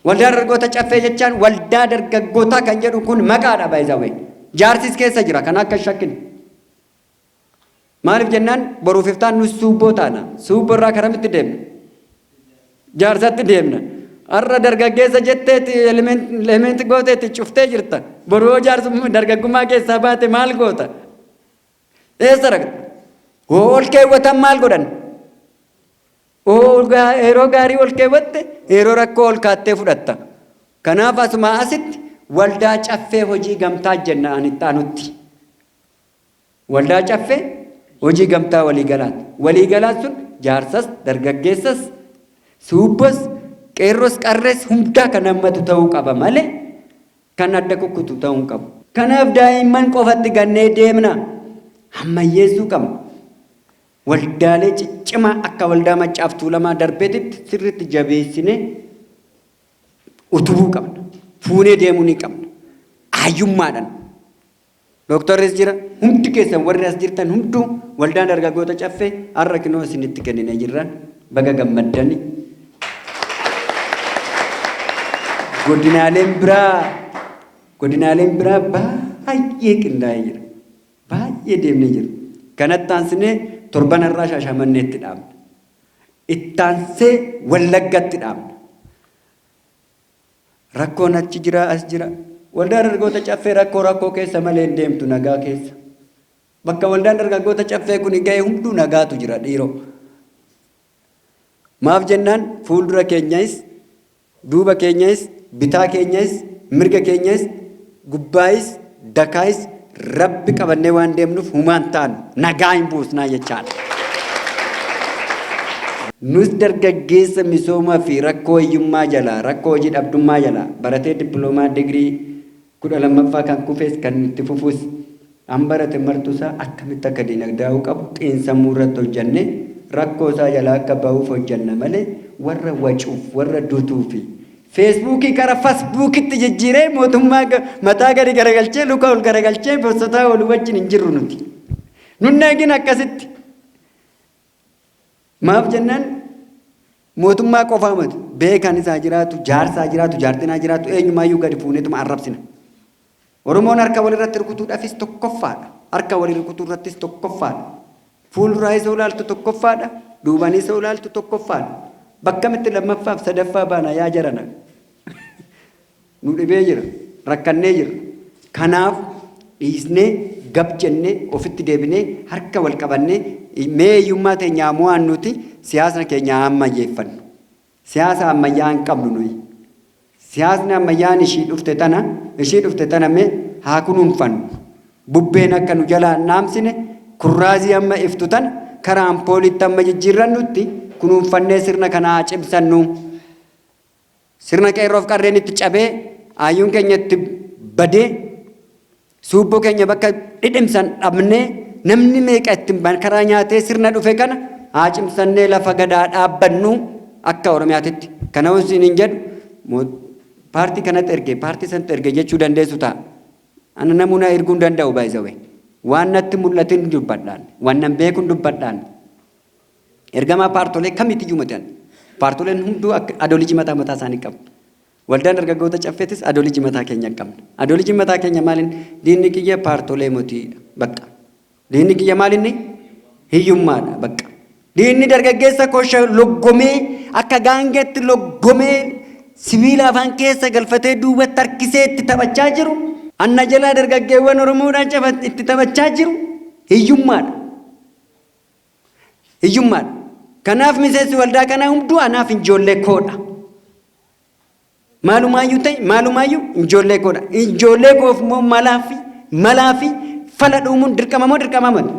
waldaa dargaggoota caffee jechaan waldaa dargaggootaa kan jedhu kun maqaadha, by the way. Jaarsis keessa jira, kan akka shakkine. Maaliif jennaan, boruuf iftaan nus suubboo taana. Suubboo irraa karamitti deemna? Jaarsatti deemna. Har'a dargaggeessa jetteeti element gooteetti cuftee jirta. Boruu yoo jaarsummaa dargaggummaa keessaa baate maal goota? Eessa dhaqxa? Hoo ol keewwatan maal godhan? Hoo yeroo gaarii ol keewwatte, yeroo rakkoo ol kaattee fudhatta. Kanaaf asuma asitti waldaa caffee hojii gamtaa jenna ani itti aanutti. Waldaa caffee hojii gamtaa waliigalaati. Waliigalaan sun jaarsas, dargaggeessas, suubbos, qeerros, qarrees hundaa kan hammatu ta'uu qaba malee kan adda kukkutu ta'uu hin qabu. Kanaaf daa'imman qofatti gannee deemna. Ammayyeessuu qabna. Waldaalee ciccimaa akka waldaa Maccaaf Tuulamaa darbeetitti sirriitti jabeessinee utubuu qabna. Fuunee deemuu ni qabna. Hayyummaadhaan. Dooktarris jira. Hundi keessan warri as jirtan hunduu waldaan dargaggoota caffee har'a kinoo isinitti kenninee jirran, baga gammaddani. Godinaaleen biraa baay'ee qindaa'ee jira. Baay'ee deemnee jira. Kanatti aansinee torban irraa Shaashamanneetti dhaabna. Ittaansee Wallaggatti dhaabna. Rakkoon achi jira, as jira. Waldaan dargaggoota caffee rakkoo rakkoo keessa malee hin deemtu nagaa keessa. Bakka waldaan dargaggoota caffee kun ga'e hunduu nagaatu jira, dhiiroo. Maaf jennaan, fuuldura keenyas, duuba keenyas, bitaa keenyas, mirga keenyas, gubbaayis, dakaayis rabbi qabannee waan deemnuuf humaan taanu, nagaa hin buusnaa jechaadha. Nus dargaggeessa misoomaa fi rakkoo hiyyummaa jalaa, rakkoo hojii dhabdummaa jalaa baratee dippiloomaa, digirii 12ffaa kan kufes kan itti fufus an barate martusaa akkamitti akka dinagdaa'uu qabu xiinsammuu irratti hojjannee rakkoo isaa jalaa akka bahuuf hojjanna malee warra wacuuf, warra dutuu fi feesbuukii kara fasbuukitti jijjiiree mootummaa mataa gadi garagalchee, luka ol garagalchee borsotaa olii wajjin hin jirru nuti. Nunni eegin akkasitti. Maaf jennaan, mootummaa qofaa miti, beekan isaa jiraatu, jaarsaa jiraatu, jaartinaa jiraatu, eenyumaayyuu gadi fuuneetuma arrabsina. Oromoon harka walirratti rukutuudhaafis tokkoffaadha. Harka walii rukutuu irrattis tokkoffaadha. Fuulduraa isa olaaltu tokkoffaadha. Duubanii isa olaaltu tokkoffaadha. Bakkamitti lammaffaaf sadaffaa baana yaa jarana? Nu dhibee jira. Rakkannee jira. Kanaaf dhiisnee gab jennee ofitti deebinee harka wal qabannee mee hiyyummaa teenya mo'aan nuti siyaasna keenya ammayyeeffannu. Siyaasa ammayyaa hin qabnu nuyi. Siyaasni ammayyaan ishii dhufte tana mee haa kunuunfannu. Bubbeen akka nu jalaa hin dhaamsine, kurraazii amma iftu tana karaa ampoolitti amma jijjiirrannutti kunuunfannee sirna kana haa cimsannu. Sirna qeerroof qarreen itti cabee, ayyuun keenya itti badee, suubboo keenya bakka dhidhimsan dhabnee, namni meeqa itti karaa nyaatee sirna dhufe kana haa cimsannee lafa gadaa dhaabbannu akka Oromiyaatitti. Kana isin hin jedhu, paartii kanatti erge, paartii sanatti erge jechuu dandeessu ta'a. Ana namuna erguu hin danda'u, baay'isawee. Waan natti mul'atin dubbadhaan, waan nan beekun dubbadhaan. Ergamaa paartolee kamiitiyyuu miti ani. Paartoleen hunduu akka ideology mataa mataa isaanii qabu. Waldaan dargaggoota caffeetis ideology mataa keenya qabna. Ideology mataa keenya maaliin? Diinni kiyya paartolee motiidha. Bakka. Diinni kiyya maalinni? Hiyyummaadha. Bakka. Diinni dargaggeessa kosha loggomee, akka gaangeetti loggomee, sibiila afaan keessa galfatee duubatti harkisee itti taphachaa jiru. Anna jalaa dargaggeewwan Oromoodhaan itti taphachaa jiru hiyyummaadha. Hiyyummaadha. Kanaaf miseensi waldaa kanaa hunduu anaaf ijoollee koodha. Maalumaayyuu ta'e, maalumaayyuu ijoollee koodha. Ijoollee koof immoo malaa fi fala dhuumuun dirqama moo dirqama mati?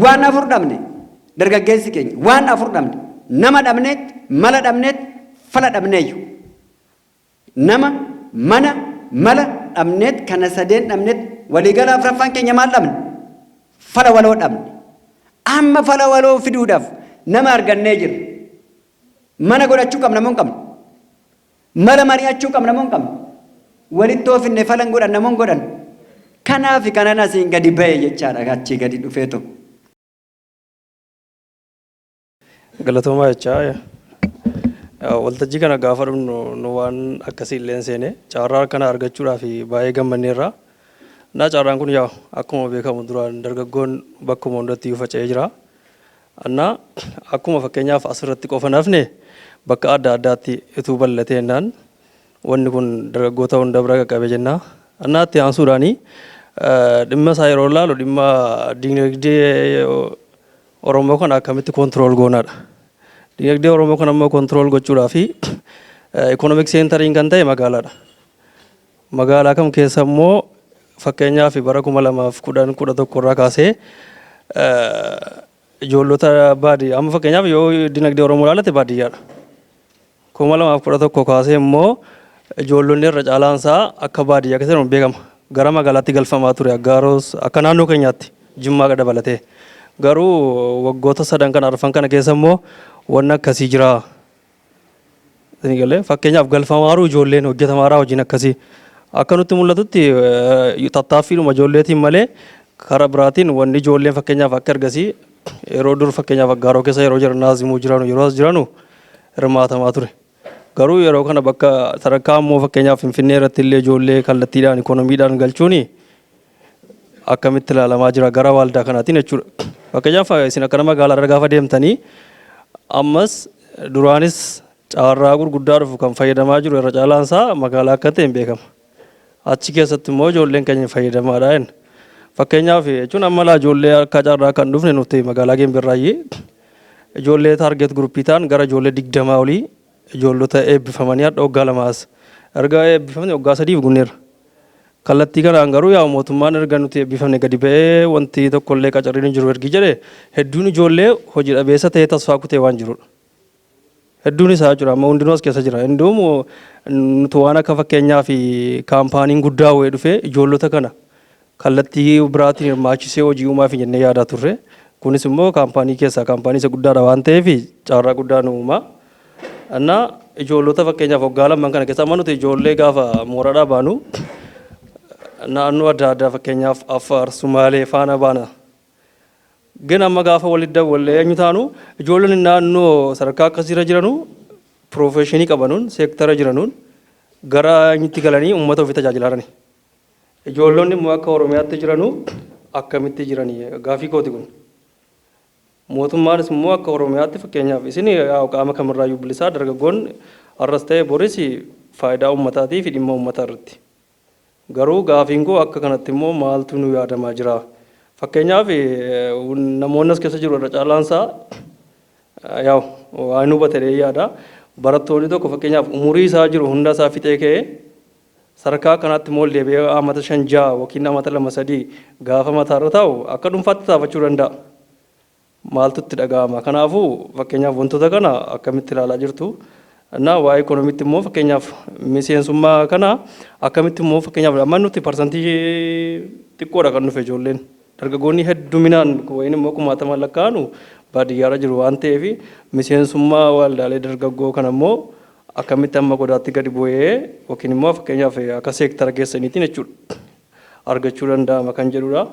Waan afur dhabne, dargaggeessi keenya waan afur dhabne: nama dhabneet, mala dhabneet, fala dhabneeyyu. Nama, mana, mala dhabneet, kana sadeen dhabneet, waliigala afraffaan keenya maal dhabne? Fala waloo dhabne. Amma fala waloo fiduudhaaf nama argannee jirra. Mana godhachuu qabna moo hin qabnu? Mala mari'achuu qabna moo hin qabnu? Walitti oofinne falan godhanna moo hin godhannu? Kanaaf kanan asiin gadi ba'e jechaadha achii gadi dhufeetu. Galatoomaa jechaa waltajjii kana gaafa dhufnu nu waan akkasii illee hin seene carraa kana argachuudhaaf baay'ee gammanneerra. Naa carraan kun yaa akkuma beekamu duraan dargaggoon bakkuma hundatti iyyuu faca'ee jira. Annaa akkuma fakkeenyaaf asirratti qofa nafne bakka adda addaatti utuu bal'atee jennaan wanni kun dargaggoota hunda bira qaqqabe jenna. Annaa itti aansuudhaani dhimma isaa yeroo ilaalu dhimma dinagdee Oromoo kana akkamitti control goonaadha. Dinagdee Oromoo kana immoo control gochuudhaaf economic centeriin kan ta'e magaalaadha. Magaalaa kam keessa immoo fakkeenyaaf bara 2010 11 irraa kaasee ijoollota baadiyyaa amma fakkeenyaaf yoo dinagdee Oromoo ilaalate baadiyyaadha. 2011 kaasee immoo ijoollonni irra caalaan isaa akka baadiyyaa keessatti beekama. Gara magaalaatti galfamaa ture Aggaaroos akka naannoo keenyaatti Jimmaa dabalatee. Garuu waggoota sadan kana arfan kana keessa immoo wanni akkasii jira. Isin galee fakkeenyaaf galfamaaruu ijoolleen hojjetamaaraa hojiin akkasii. Akka nutti mul'atutti tattaaffiidhuma ijoolleetiin malee karaa biraatiin wanni ijoolleen fakkeenyaaf akka ergasii yeroo dur fakkeenyaaf Aggaaroo keessa yeroo jiran naazimuu jiranu yeroo as jiranu hirmaatamaa ture. Garuu yeroo kana bakka sadarkaa immoo fakkeenyaaf Finfinnee irratti illee ijoollee kallattiidhaan ikoonomiidhaan galchuun akkamitti ilaalamaa jira gara waaldaa kanaatiin jechuudha. Fakkeenyaaf isin akkana magaalaa irra gaafa deemtanii ammas duraanis carraa gurguddaa dhufu kan fayyadamaa jiru irra caalaan isaa magaalaa akka ta'e hin beekama. Achi keessatti immoo ijoolleen keenya fayyadamaadha jenna. Fakkeenyaaf jechuun amma laa ijoollee akka carraa kan dhufne nuti magaalaa Geembirraayyii ijoollee target groupii ta'an gara ijoollee 20 olii ijoollota eebbifamanii hadha waggaa lamaas erga eebbifamne waggaa sadiif gunneerra. Kallattii kanaan garuu yaa mootummaan erga nuti eebbifamne gadi ba'ee wanti tokkollee qacarriin hin jiru ergi jedhe hedduun ijoollee hojii dhabeessa ta'ee tasfaa kutee waan jirudha. Hedduun isaa jechuudha amma hundinuu as keessa jira. Hunduum nuti waan akka fakkeenyaa fi kaampaaniin guddaa wayii dhufee ijoollota kana kallattii biraatiin hirmaachisee hojii uumaaf jennee yaadaa turre. Kunis immoo kaampaanii keessaa kaampaanii isa guddaadha waan ta'eef carraa guddaa nu uuma. Innaa ijoollota fakkeenyaaf waggaa lamaan kana keessa amma nuti ijoollee gaafa mooraadhaa baanu naannoo adda addaa fakkeenyaaf Affaar, Sumaalee faana baana. Gin amma gaafa walitti dawwallee eenyu taanu ijoolleen naannoo sadarkaa akkasiirra jiranu professionii qabanuun seektara jiranuun gara eenyutti galanii uummata ofii tajaajilaa jirani. Ijoollonni immoo akka Oromiyaatti jiranu akkamitti jiranii gaafii kooti kun. Mootummaanis immoo akka Oromiyaatti fakkeenyaaf isin qaama kamirraayyuu bilisaa dargaggoon har'as ta'e boris faayidaa uummataatii fi dhimma uummataa irratti. Garuu gaafiin koo akka kanatti immoo maaltu nu yaadamaa jira? Fakkeenyaaf namoonni as keessa jiru irra caalaan isaa yaa'u waan hubate yaada. Barattoonni tokko fakkeenyaaf umurii isaa jiru hunda isaa fixee ka'ee sadarkaa kanaatti immoo deebi'ee amata 5 6 yookiin amata 2 3 gaafa mataarra taa'u akka dhuunfaatti taafachuu danda'a. Maaltu itti dhaga'ama? Kanaafuu fakkeenyaaf wantoota kana akkamitti ilaalaa jirtu? Innaa waa'ee ikoonomiitti immoo fakkeenyaaf miseensummaa kana akkamitti immoo fakkeenyaaf amma nuti parsantii xiqqoodha kan dhufe ijoolleen. Dargaggoonni hedduminaan wayin immoo kumaatamaan lakkaa'anu baadiyyaarra jiru waan ta'eef miseensummaa waldaalee dargaggoo kana immoo akkamitti amma godaatti gadi bu'ee yookiin immoo fakkeenyaaf akka seektara keessaniitiin jechuudha argachuu danda'ama kan jedhudha.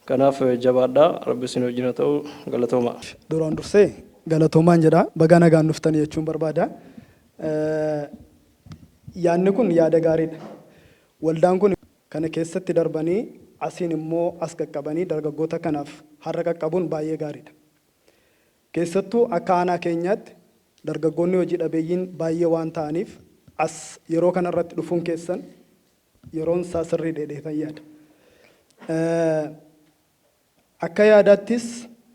Kanaaf jabaadhaa rabbi isin wajjin haa ta'u galatooma. Duraan dursee galatoomaan jedha baga nagaan dhuftanii jechuun barbaada. Yaadni kun yaada gaariidha. Waldaan kun kana keessatti darbanii asiin immoo as qaqqabanii dargaggoota kanaaf har'a qaqqabuun baay'ee gaariidha. Keessattuu akka aanaa keenyaatti dargaggoonni hojii dhabeeyyiin baay'ee waan ta'aniif as yeroo kanarratti dhufuun keessan yeroon isaa sirrii dheedheetan yaada. Akka yaadaattis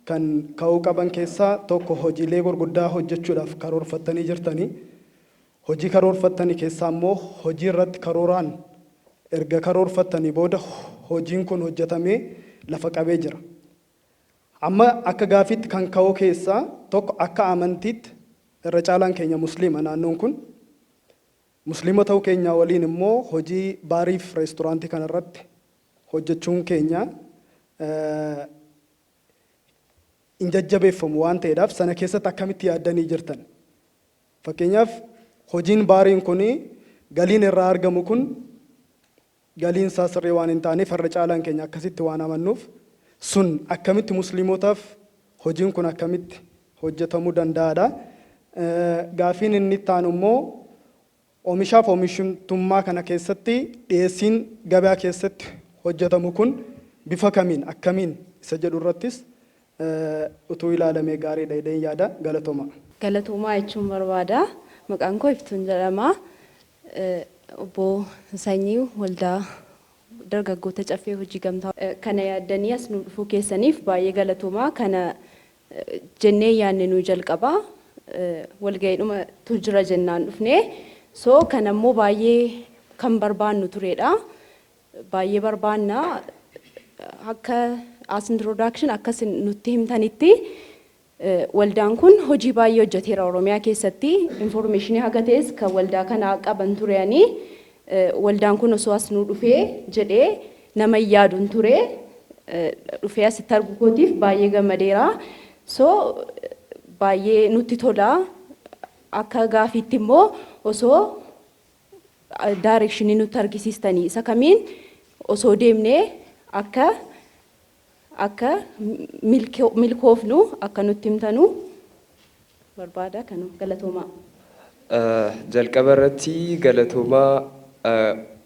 kan ka'uu qaban keessaa tokko hojiilee gurguddaa hojjechuudhaaf karoorfattanii jirtanii. Hojii karoorfattanii keessaa immoo hojii irratti karooraan erga karoorfattanii booda hojiin kun hojjetamee lafa qabee jira. Amma akka gaafiitti kan ka'uu keessaa tokko akka amantiitti irra caalaan keenya musliima naannoon kun. Musliima ta'uu keenya waliin immoo hojii baariif reesturaantii kanarratti hojjechuun keenya hin jajjabeeffamu waan ta'eedhaaf sana keessatti akkamitti yaaddanii jirtan. Fakkeenyaaf hojiin baariin kun galiin irraa argamu kun Galiin isaa sirrii waan hin taaneef, irra caalaan keenya akkasitti waan amannuuf, sun akkamitti musliimotaaf hojiin kun akkamitti hojjetamuu danda'aadha. Gaafiin inni itti aanu immoo, oomishaaf oomishtummaa kana keessatti dhiyeessiin gabaa keessatti hojjetamu kun bifa kamiin, akkamiin isa jedhu irrattis utuu ilaalamee gaariidha jedheen yaada. Galatooma. Galatoomaa jechuun barbaada. Maqaan koo Iftuun jedhama. Obbo Sanyii, Waldaa Dargaggoota Caffee Hojii Gamtaa kana yaaddanii as nu dhufuu keessaniif baay'ee galatoomaa. Kana jennee yaadne nu jalqaba. Walga'iidhuma tu jira jennaan dhufne. So kana immoo baay'ee kan barbaannu turedha. Baay'ee barbaanna. Akka as introduction akkas nutti himtanitti, waldaan kun hojii baay'ee hojjeteera Oromiyaa keessatti. Information haga ta'es kan waldaa kanaa qaban turanii, waldaan kun osoo as nu dhufee jedhee nama hin yaaduun ture. Dhufee asitti arguu kootiif baay'ee gammadeera. So baay'ee nutti tola. Akka gaafiitti immoo osoo direction nutti argisiistanii, isa kamiin osoo deemnee akka milkoofnu akka nutti himtanu barbaada. Kanu galatoomaa. Jalqaba irratti galatoomaa,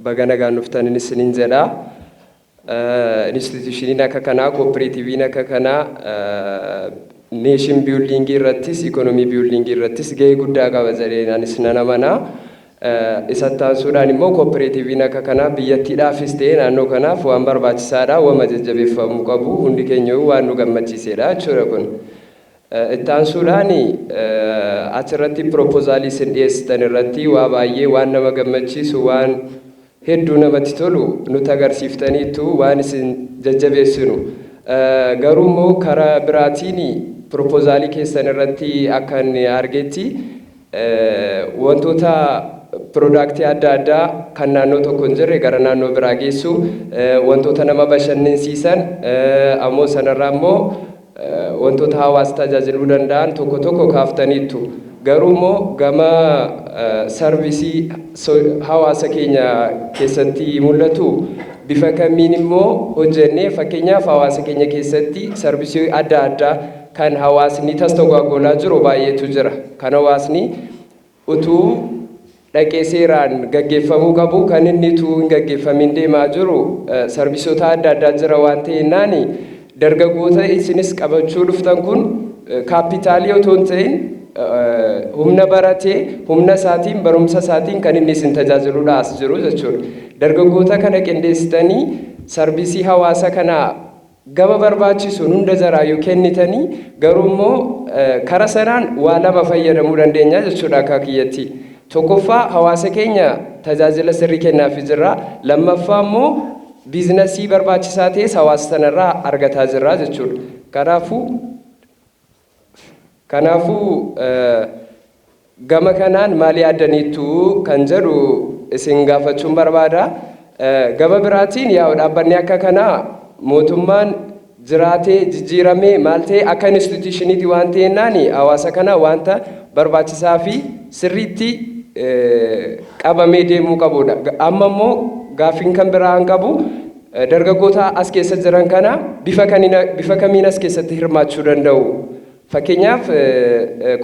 baga nagaan dhuftan isiniin jedha. Institutioniin akka kanaa, cooperativiin akka kanaa nation buildingii irrattis, economy buildingii irrattis gahee guddaa qaba jedhee anis nan amana. Isatti aansuudhaan immoo cooperativiin akka kanaa biyyattiidhaafis ta'e naannoo kanaaf waan barbaachisaadha, waan jajjabeeffamuu qabu, hundi keenya waan nu gammachiisedha jechuudha kun. Itti aansuudhaan achirratti proposalii isin dhiyeessitan irratti waa baay'ee waan nama gammachiisu, waan hedduu namatti tolu nutti agarsiiftaniitu, waan isin jajjabeessinu. Garuu immoo karaa biraatiin proposalii keessan irratti akka inni argetti, wantoota productii adda addaa kan naannoo tokko hin jirre gara naannoo biraa geessu, wantoota nama bashannansiisan, ammoo sanarraa immoo wantoota hawaasa tajaajiluu danda'an tokko tokko kaaftaniittu. Garuu immoo gama serviceii hawaasa keenya keessatti mul'atu bifa kamiin immoo hojjennee, fakkeenyaaf hawaasa keenya keessatti serviceii adda addaa kan hawaasni tastagoogolaa jiru baay'eetu jira. Kan hawaasni utuu dhaqee seeraan gaggeeffamuu qabu, kan inni utuu hin gaggeeffamin deemaa jiru serviceota adda addaa jira. Waan ta'eennaani, dargaggoota isinis qabachuu dhuftan kun capitalii otoo hin ta'in humna baratee, humna isaatiin, barumsa isaatiin kan inni isin tajaajiluudha as jiru jechuudha. Dargaggoota kana qindeessitanii serviceii hawaasa kanaa gama barbaachisuun hunda jaraayyuu kennitanii, garuu immoo kara sanaan waa lama fayyadamuu dandeenya jechuudha akka kiyyatti. Tokkoffaa, hawaasa keenya tajaajila sirrii kennaafii jirra. Lammaffaa immoo businessii barbaachisaa ta'es hawaasa sanarraa argataa jirra jechuudha. Kanaafuu gama kanaan maal yaaddaniittu kan jedhu isin gaafachuun barbaada. Gama biraatiin yaa'u, dhaabbanni akka kanaa mootummaan jiraatee jijjiiramee maal ta'e, akka institutioniiti waan ta'ennaani, hawaasa kana wanta barbaachisaa fi sirriitti qabamee deemuu qabudha. Amma immoo gaaffiin kan biraa hin qabu, dargaggoota as keessa jiran kana bifa kamiin as keessatti hirmaachuu danda'u? Fakkeenyaaf,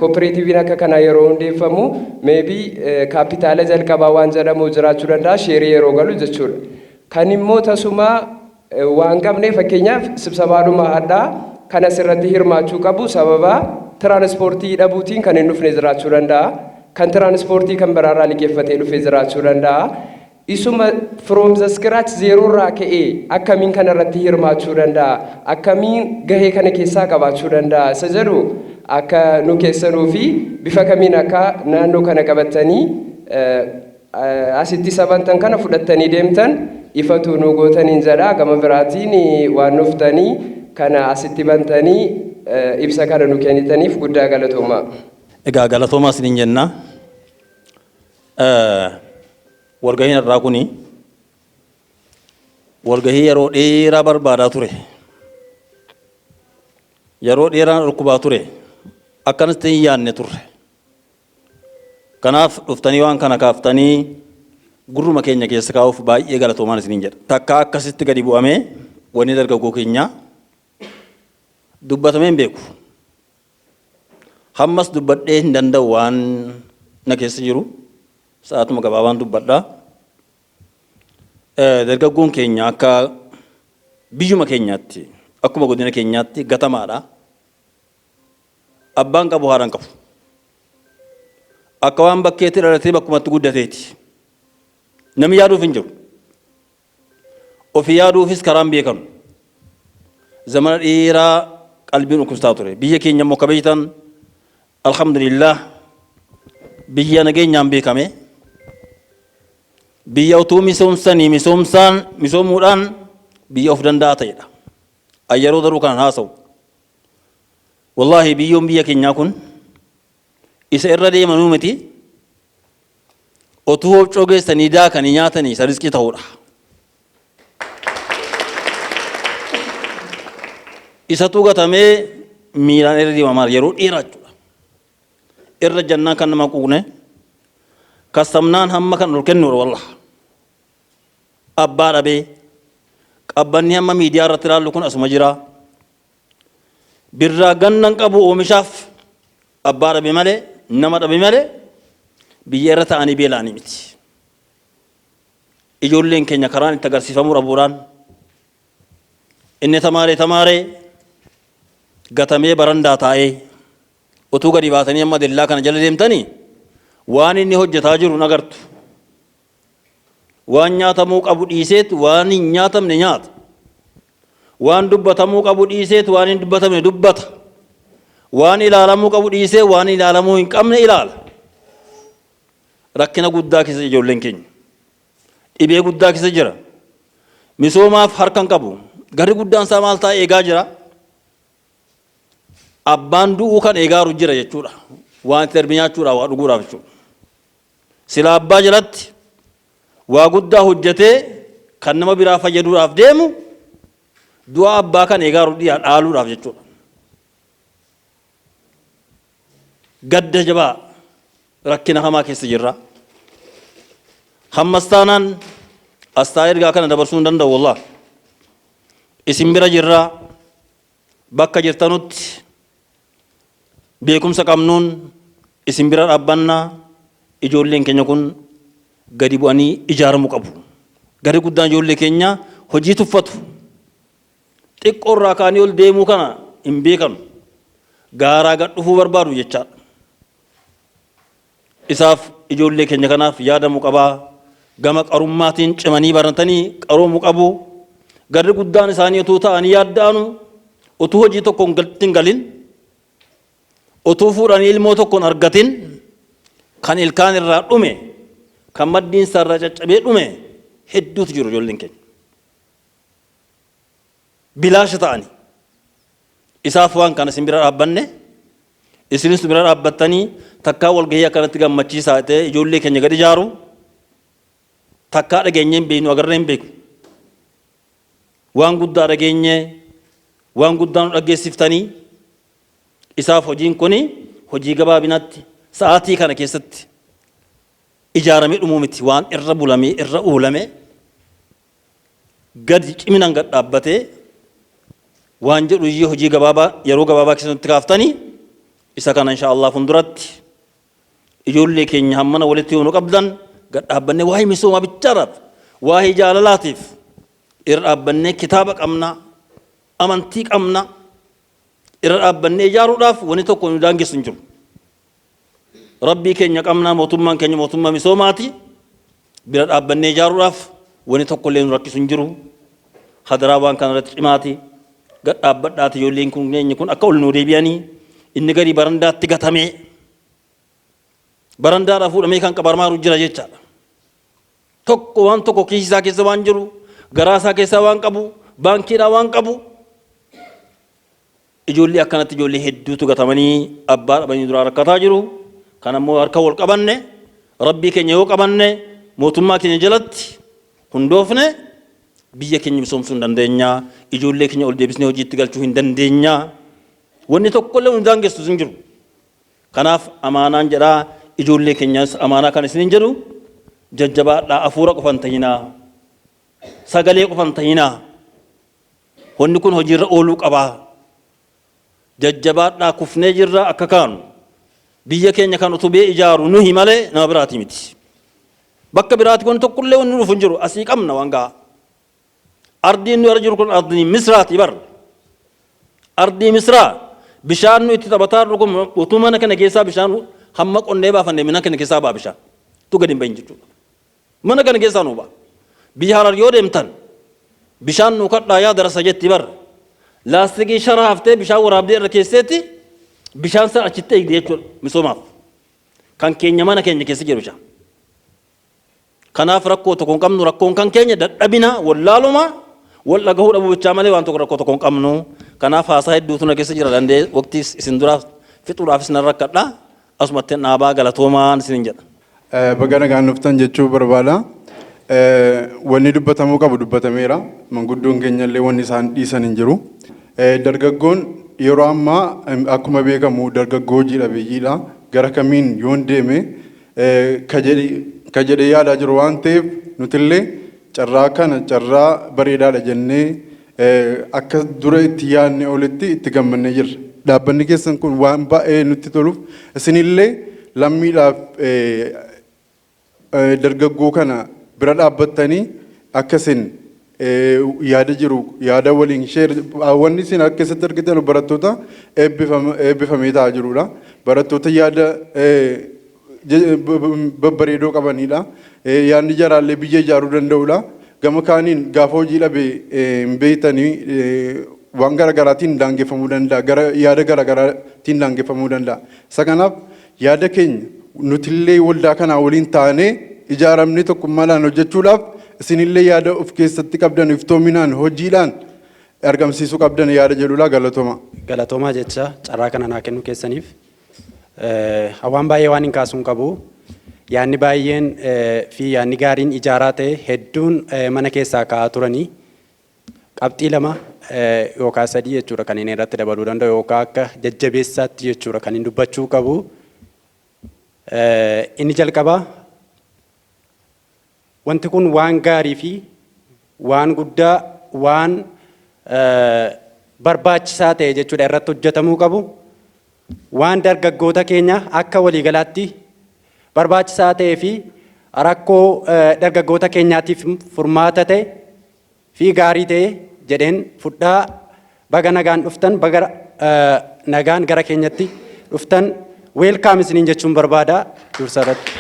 cooperativiin akka kanaa yeroo hundeeffamu maybe capitala jalqabaa waan jedhamu jiraachuu danda'a, shareii yeroo galu jechuudha. Kan immoo tasuma waan qabne, fakkeenyaaf sibsabaadhuma hadhaa kan asirratti hirmaachuu qabu, sababa transportii dhabuutiin kan hin dhufne jiraachuu danda'a. Kan transportii kan biraarraa liqeeffatee dhufe jiraachuu danda'a. Isuma from the scratch, zeroorraa ka'ee akkamiin kanarratti hirmaachuu danda'a? Akkamiin gahee kana keessaa qabaachuu danda'a? Isa jedhu akka nu keessanuu fi bifa kamiin akka naannoo kana qabatanii asitti sabantan kana fudhattanii deemtan ifatu nu gootaniin jedha. Gama biraatiin waan dhuftanii kana asitti bantanii ibsa kana nu kennitaniif guddaa galatoomaa. Egaa galatoomaa isiniin jenna. Walgahiin irraa kuni walgahii yeroo dheeraa barbaadaa ture. Yeroo dheeraan dhukkubaa ture. Akkanatti hin yaadne turre. Kanaaf dhuftanii waan kana kaaftanii Gurruma keenya keessa kaa'uuf baay'ee galatoomaan isiniin jedha. Takka akkasitti gadi bu'amee wanni dargaggoo keenyaa dubbatamee hin beeku. Hammas dubbadhee hin danda'u waan na keessa jiru sa'aatuma gabaabaan dubbadha. Dargaggoon keenya akka biyyuma keenyaatti akkuma godina keenyaatti gatamaadha. Abbaan qabu haadha hin qabu. Akka waan bakkeetti dhalatee bakkumatti guddateeti. Namni yaaduuf hin jiru. Ofii yaaduufis karaan beekamu. Zamana dheeraa qalbiin dhukkubsataa ture. Biyya keenya immoo akka beektan alhamdulillah biyya nageenyaan beekame. Biyya utuu misoomsanii misoomsaan misoomuudhaan biyya of danda'aa ta'edha. An yeroo daruu kanan haasa'u. Wallaahi biyyoon biyya keenyaa kun isa irra deemanuu miti otuu hobcoo geessanii daakanii nyaatanii isa rizqii ta'uudha. Isatu gatamee miilaan irra deemamaa yeroo dheeraa jechuudha. Irra jannaan kan nama quuqne kassamnaan hamma kan ol kennuudha wallah. Abbaa dhabee qabbanni hamma miidiyaa irratti ilaallu kun asuma jira. Birraa gannan qabu oomishaaf abbaa dhabe malee nama dhabe malee biyya irra ta'anii beela'anii miti. Ijoolleen keenya karaan itti agarsiifamuu dhabuudhaan inni tamaaree tamaaree gatamee barandaa taa'ee utuu gadi baatanii amma dellaa kana jala deemtanii waan inni hojjetaa jiru hin agartu. Waan nyaatamuu qabu dhiiseet waan hin nyaatamne nyaata. Waan dubbatamuu qabu dhiiseet waan hin dubbatamne dubbata. Waan ilaalamuu qabu dhiisee waan ilaalamuu hin qabne ilaala. Rakkina guddaa keessa ijoolleen keenya. Dhibee guddaa keessa jira. Misoomaaf harka hin qabu. Garri guddaan isaa maal ta'a eegaa jira. Abbaan du'uu kan eegaaru jira jechuudha. Waan itti darbe nyaachuudhaaf waa dhuguudhaaf jechuudha. Silaa abbaa jalatti waa guddaa hojjetee kan nama biraa fayyaduudhaaf deemu du'a abbaa kan eegaaru dhiyaa dhaaluudhaaf jechuudha. Gadda jabaa rakkina hamaa keessa jirra. Hammas taanaan as taa'ee ergaa kana dabarsuu hin danda'u wallah. Isin bira jirra bakka jirtanutti Beekumsa qabnuun isin bira dhaabbanna, ijoolleen keenya kun gadi bu'anii ijaaramuu qabu. Garri guddaan ijoollee keenya hojii tuffatu. Xiqqoo irraa ka'anii ol deemuu kana hin beekanu. Gaaraa gad dhufuu barbaadu jechaadha. Isaaf ijoollee keenya kanaaf yaadamuu qaba. Gama qarummaatiin cimanii baratanii qaroomuu qabu. Garri guddaan isaanii utuu ta'anii yaadda'anu, utuu hojii tokko hin galin, utuu fuudhanii ilmoo tokko hin argatin, kan ilkaan irraa dhume, kan maddiin isaa irraa caccabee dhume hedduutu jiru ijoolleen keenya. Bilaasha ta'anii. Isaaf waan kana isin bira dhaabbanne, isinis nu bira dhaabbattanii takkaa walgahii akkanatti gammachiisaa ta'e ijoollee keenya gad ijaaru takkaa dhageenyee hin beeknu agarree hin beeknu. Waan guddaa dhageenye waan guddaa nu dhaggeessiftanii isaaf hojiin kun hojii gabaabinatti sa'aatii kana keessatti ijaaramee dhumuu miti waan irra bulamee irra oolame gadi ciminaan gad dhaabbatee waan jedhu iyyuu hojii gabaabaa yeroo gabaabaa keessa nutti kaaftanii isa kana insha Allah fuulduratti ijoollee keenya hammana walitti yoo nu qabdan gad dhaabbannee waa'ee misoomaa bichaadhaaf waa'ee jaalalaatiif irra dhaabbannee kitaaba qabna amantii qabna irra dhaabbannee ijaaruudhaaf wanni tokko nu daangessu hin jiru. Rabbii keenya qabnaa mootummaan keenya mootummaa misoomaati. Bira dhaabbannee ijaaruudhaaf wanni tokko illee nu rakkisu hin jiru. Hadaraa waan kana irratti cimaati. Gad dhaabbadhaati ijoolleen kun keenya kun akka ol nuu deebi'anii inni gadi barandaatti gatamee barandaadhaa fuudhamee kan qabarmaaru jira jechaadha. Tokko waan tokko kiisii isaa keessa waan jiru garaa isaa keessaa waan qabu baankiidhaa waan qabu Ijoollee akkanatti ijoollee hedduutu gatamanii abbaa dhabanii duraa rakkataa jiru. Kan ammoo harka wal qabanne rabbii keenya yoo qabanne mootummaa keenya jalatti hundoofne biyya keenya misoomsuu hin dandeenya. Ijoollee keenya ol deebisnee hojiitti galchuu hin dandeenya. Wanni tokkollee nu daangessu hin jiru. Kanaaf amaanaan jedhaa ijoollee keenyas amaanaa kan isiniin jedhu Jajjabaadhaa, afuura qofan ta'inaa, sagalee qofan ta'inaa. Wanni kun hojiirra ooluu qabaa. Jajjabaadhaa, kufnee jirra, akka kaanu. Biyya keenya kan utubee ijaaru nuhi malee nama biraati miti. Bakka biraati kun tokkollee wanni dhufu hin jiru, asii qabna waan gahaa. Ardiin nu irra jiru kun ardii Misraati bar. Ardii Misraa bishaan nu itti taphataa jirru kun utuu mana kana keessaa bishaan hamma qonnee baafanne mana kana keessaa ba'a bishaan. Tu gadi hin bahin jechuudha. Mana kana keessaa nu ba'a. Biyya Harar yoo deemtan bishaan nu kadhaa yaa darasa jetti bar. Laastikii shara haftee bishaan waraabdee irra keesseetti bishaan sana achitti eegdi jechuudha misoomaaf. Kan keenya mana keenya keessa jiru bishaan. Kanaaf rakkoo tokko hin qabnu. Rakkoon kan keenya dadhabina, wallaaluma, wal dhagahuu dhabuu bichaa malee waan tokko rakkoo tokko hin qabnu. Kanaaf haasaa hedduutu na keessa jira, danda'ee waqtii isin duraa fixuudhaafis nan rakkadha. Asumatti dhaabaa, galatoomaan isinin jedha. Baga nagaan dhuftan jechuu barbaada. Wanni dubbatamuu qabu dubbatameera. Manguddoon keenya illee wanni isaan dhiisan hin jiru. Dargaggoon yeroo ammaa akkuma beekamu dargaggoo hojii dhabeeyyiidha. Gara kamiin yoon deeme ka jedhee yaadaa jiru waan ta'eef, nutillee carraa kana carraa bareedaadha jennee akka dura itti yaadne olitti itti gammannee jirra. Dhaabbanni keessan kun waan baay'ee nutti toluuf, isinillee lammiidhaaf dargaggoo kana bira dhaabbattanii akka isin yaada jiru yaada waliin share wanni isin akka keessatti argitan barattoota eebbifamee ta'aa jirudha. Barattoota yaada babbareedoo qabanidha. Yaadni jaraallee biyya ijaaruu danda'udha. Gama kaaniin gaafa hojii dhabe hin beektanii waan garaagaraatiin daangeffamuu danda'a. Gara yaada garaagaraatiin daangeffamuu danda'a. Isa kanaaf yaada keenya nutillee waldaa kanaa waliin taanee ijaaramnee tokkummaadhaan hojjechuudhaaf, isinillee yaada of keessatti qabdan iftoominaan hojiidhaan argamsiisuu qabdan yaada jedhudha. Galatooma. Galatoomaa jecha carraa kana naa kennuu keessaniif. Waan baay'ee waan hin kaasuun qabu. Yaadni baay'een fi yaadni gaariin ijaaraa ta'e hedduun mana keessaa ka'aa turanii, qabxii lama yookaan sadii jechuudha kan inni irratti dabaluu danda'u yookaan akka jajjabeessaatti jechuudha kan inni dubbachuu qabu. Inni jalqabaa, wanti kun waan gaarii fi waan guddaa, waan barbaachisaa ta'e jechuudha irratti hojjetamuu qabu. Waan dargaggoota keenya akka waliigalaatti barbaachisaa ta'ee fi rakkoo dargaggoota keenyaatiif furmaata ta'e fi gaarii ta'e jedheen fudhaa. Baga nagaan dhuftan, baga nagaan gara keenyatti dhuftan, welcome isiniin jechuun barbaada dursa irratti.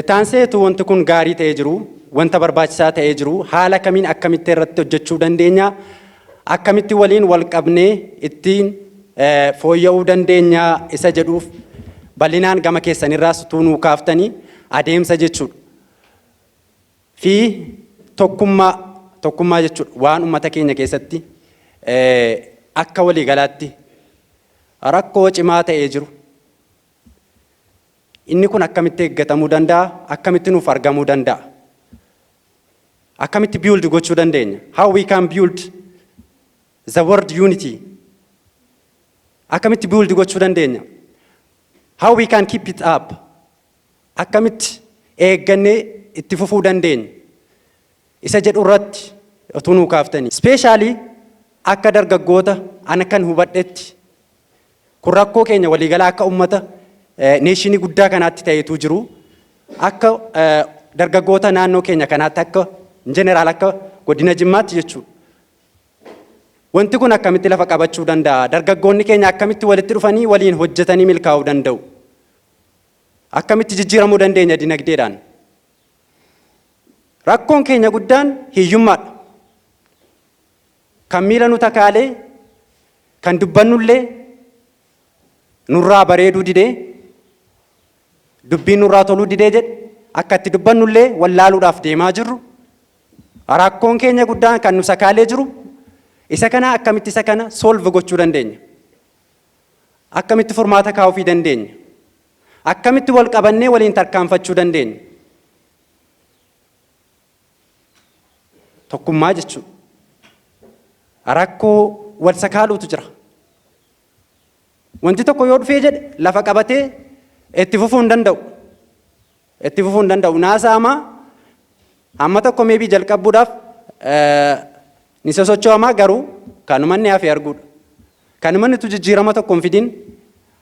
Ittaanseetu wanti kun gaarii ta'ee jiru, wanta barbaachisaa ta'ee jiru, haala kamiin akkamitti irratti hojjechuu dandeenya, akkamitti waliin wal qabnee ittiin fooyya'uu dandeenya isa jedhuuf bal'inaan gama keessanirraas utuu nuu kaaftanii adeemsa jechuudha. Fi tokkummaa, tokkummaa jechuudha waan uummata keenya keessatti akka waliigalaatti rakkoo cimaa ta'ee jiru. Inni kun akkamitti eeggatamuu danda'a? Akkamitti nuuf argamuu danda'a? Akkamitti build gochuu dandeenya? How we can build the word unity? Akkamitti build gochuu dandeenya? How we can keep it up? Akkamitti eeggannee itti fufuu dandeenya? Isa jedhu irratti utuu nuu kaaftanii. Especially akka dargaggoota ana kan hubadhetti, kun rakkoo keenya waliigalaa akka uummata nation guddaa kanaatti ta'etu jiru. Akka dargaggoota naannoo keenya kanaatti, akka general akka godina Jimmaatti jechuudha. Wanti kun akkamitti lafa qabachuu danda'a? Dargaggoonni keenya akkamitti walitti dhufanii waliin hojjetanii milkaa'uu danda'u? Akkamitti jijjiiramuu dandeenya dinagdeedhaan? Rakkoon keenya guddaan hiyyummaadha. Kan miila nu takaalee, kan dubbannullee nurraa bareeduu didee, dubbiin nurraa toluu didee jedhe, akka itti dubbannullee wallaaluudhaaf deemaa jirru. Rakkoon keenya guddaan kan nu sakaalee jiru isa kana. Akkamitti isa kana solve gochuu dandeenya? Akkamitti furmaata kaa'uufii dandeenya? Akkamitti wal qabannee waliin tarkaanfachuu dandeenya? Tokkummaa jechuudha. Rakkoo wal sakaaluutu jira. Wanti tokko yoo dhufee jedhe lafa qabatee itti fufuu hin danda'u. Itti fufuu hin danda'u. Naasaama hamma tokko maybe jalqabuudhaaf ni sosocho'ama, garuu kanuma inni hafe arguudha. Kanuma inni jijjiirama tokko hin fidin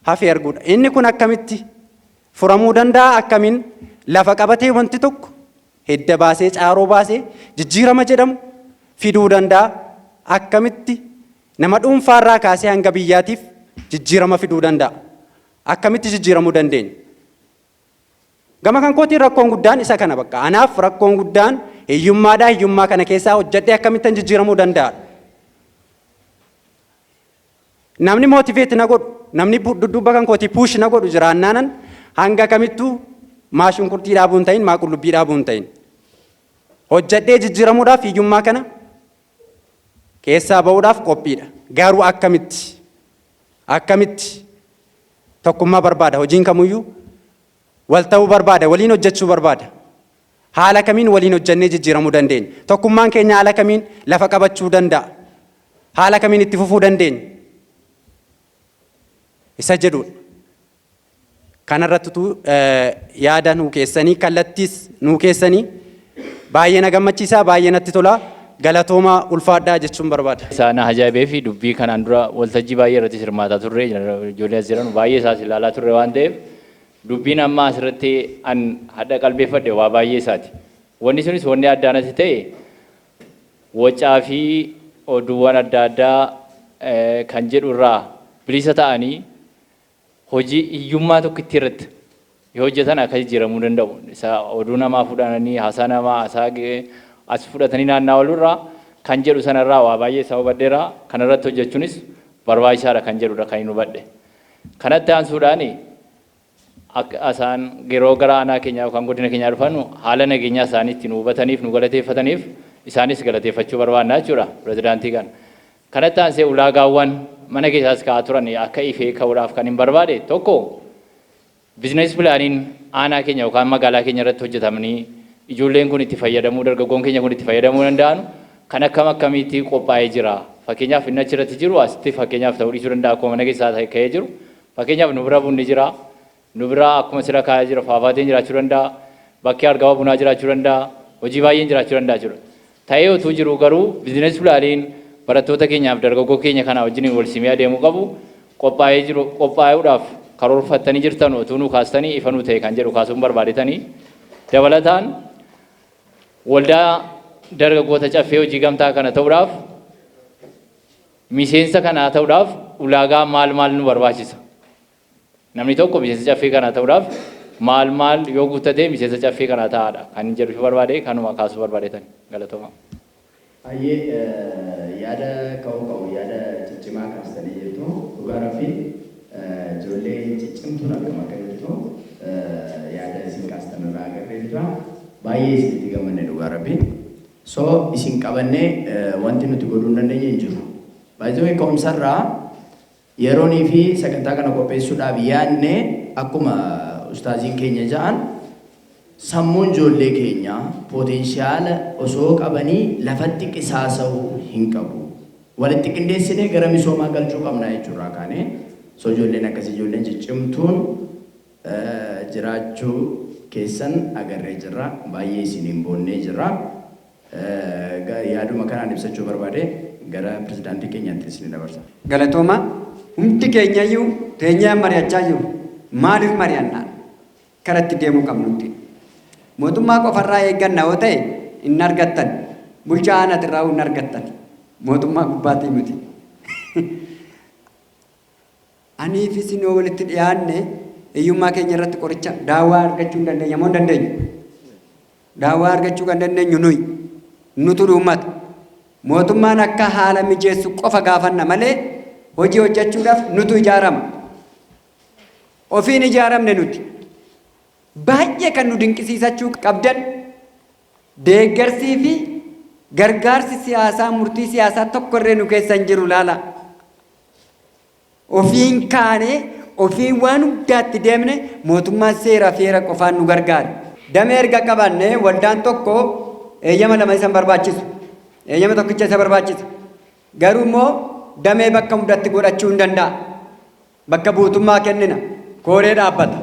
hafe arguudha. Inni kun akkamitti furamuu danda'a? Akkamiin lafa qabatee wanti tokko hidda baasee, caaroo baasee jijjiirama jedhamu fiduu danda'a? Akkamitti nama dhuunfaarraa kaasee hanga biyyaatiif jijjiirama fiduu danda'a? Akkamitti jijjiiramuu dandeenya? Gama kan kootiin rakkoon guddaan isa kana bakka. Anaaf rakkoon guddaan hiyyummaadhaa. Hiyyummaa kana keessaa hojjedhee akkamittan jijjiiramuu danda'a? Namni motivate na godhu, namni dudduuba kan kootii push na godhu jiraannaanan hanga kamittuu maa shunkurtii dhaabuu hin ta'in, maa qullubbii dhaabuu hin ta'in. Hojjedhee jijjiiramuudhaaf, hiyyummaa kana keessaa ba'uudhaaf qophiidha. Garuu akkamitti? Akkamitti? Tokkummaa barbaada. Hojiin kamuyyuu wal ta'uu barbaada. Waliin hojjechuu barbaada. Haala kamiin waliin hojjennee jijjiiramuu dandeenya? Tokkummaan keenya haala kamiin lafa qabachuu danda'a? Haala kamiin itti fufuu dandeenya? Isa jedhudha. Kanarrattitu yaada nuu keessanii, kallattiis nuu keessanii baay'ee na gammachiisa, baay'ee natti tola. Galatooma, ulfaadhaa jechuun barbaada. Isaan ajaa'ibee fi dubbii kanaan dura waltajjii baay'ee irratti hirmaataa turre, ijoollee as jiran baay'ee isaas ilaalaa turre waan ta'eef, dubbiin amma asirratti an hadha qalbeeffadhe waa baay'ee isaati. Wanni sunis wanni addaa natti ta'e wacaa fi oduuwwan adda addaa kan jedhu irraa bilisa ta'anii hojii hiyyummaa tokkitti irratti yoo hojjetan akka jijjiiramuu danda'u. Isa oduu namaa fudhatanii, haasaa namaa haasaa as fudhatanii naanna'aa oolurraa kan jedhu sanarraa waa baay'ee isaa hubadheera. Kanarratti hojjechuunis barbaachisaadha kan jedhudha kan hin hubadhe. Kanatti aansuudhaan akka isaan yeroo gara aanaa keenyaa yookaan godina keenyaa dhufan haala nageenyaa isaanii ittiin hubataniif nu galateeffataniif isaanis galateeffachuu barbaanna jechuudha pirezidaantii kana. Kanatti aansee ulaagaawwan mana keessaas ka'aa turan akka ifee ka'uudhaaf kan hin barbaade tokko, business planiin aanaa keenya yookaan magaalaa keenya irratti hojjetamanii ijoolleen kun itti fayyadamuu, dargaggoon keenya kun itti fayyadamuu danda'an kan akkam akkamiitti qophaa'ee jira? Fakkeenyaaf, inni achirratti jiru asitti fakkeenyaaf ta'uu dhiisuu danda'a, akkuma mana keessaa ka'ee jiru. Fakkeenyaaf, nu bira bunni jira. Nu bira akkuma sira kaa'ee jira faafaateen jiraachuu danda'a. Bakki argama bunaa jiraachuu danda'a. Hojii baay'een jiraachuu danda'a jechuudha. Ta'ee utuu jiru garuu business planiin barattoota keenyaaf dargaggoo keenya kana wajjin wal simee adeemuu qabu qophaa'ee jiru, qophaa'uudhaaf karoorfattanii jirtan utuu nu kaastanii ifa nu ta'e kan jedhu kaasuun barbaadetanii. Dabalataan, waldaa dargaggoota Caffee Hojii Gamtaa kana ta'uudhaaf, miseensa kanaa ta'uudhaaf ulaagaa maal maal nu barbaachisa? Namni tokko miseensa caffee kanaa ta'uudhaaf maal maal yoo guuttate miseensa caffee kanaa ta'aadha kan jedhu barbaade, kanuma kaasuu barbaadetan. Galatooma. Baay'ee yaada ka'uu qabu, yaada ciccimaa kaastanii jirtu. Dhugaa rabbi, ijoollee ciccimtuun akkam akka jirtu yaada isin kaastan irraa agarree jira. Baay'ee isinitti gammanne, dhugaa rabbi. So isin qabannee wanti nuti godhuu hin dandeenye hin jiru. Baay'ee ka'umsarraa yeroonii fi sagantaa kana qopheessuudhaaf yaadne, akkuma ustaaziin keenya ja'an, sammuun ijoollee keenyaa potential osoo qabanii lafatti qisaasa'uu hin qabu. Walitti qindeessinee gara misoomaa galchuu qabna jechuurraa kaane. So ijoolleen akkasii, ijoolleen ciccimtuun jiraachuu keessan agarree jirra. Baay'ee isiniin boonnee jirra. Yaaduma kanaan ibsachuu barbaade, gara pirezidaantii keenyaatti isin dabarsa. Galatooma. Hundi keenyayyuu teenyee mari'achaa jiru. Maaliif mari'annaa? Karatti deemuu qabnutti. Mootummaa qofarraa eegganna yoo ta'e hin argattan. Bulchaa aanaatirraa hin argattan. Mootummaa gubbaatii miti. Anii fi isin yoo walitti dhiyaanne hiyyummaa keenya irratti qoricha daawwaa argachuu hin dandeenya moo hin dandeenyu? Daawwaa argachuu kan dandeenyu nuyi. Nutu uummata. Mootummaan akka haala mijeessu qofa gaafanna malee hojii hojjechuudhaaf nutu ijaarama. Ofiin ijaaramne nuti. Baay'ee kan nu dinqisiisachuu qabdan, deeggarsii fi gargaarsi siyaasaa, murtii siyaasaa tokko illee nu keessa hin jiru, laala. Ofiin kaanee, ofiin waan hundaatti deemne, mootummaan seeraa fi heera qofaan nu gargaara. Damee erga qabaanne waldaan tokko eeyyama lama isa hin barbaachisu. Eeyyama tokkicha isa barbaachisa. Garuu immoo damee bakka hundatti godhachuu hin danda'a. Bakka buutummaa kennina. Kooree dhaabbata.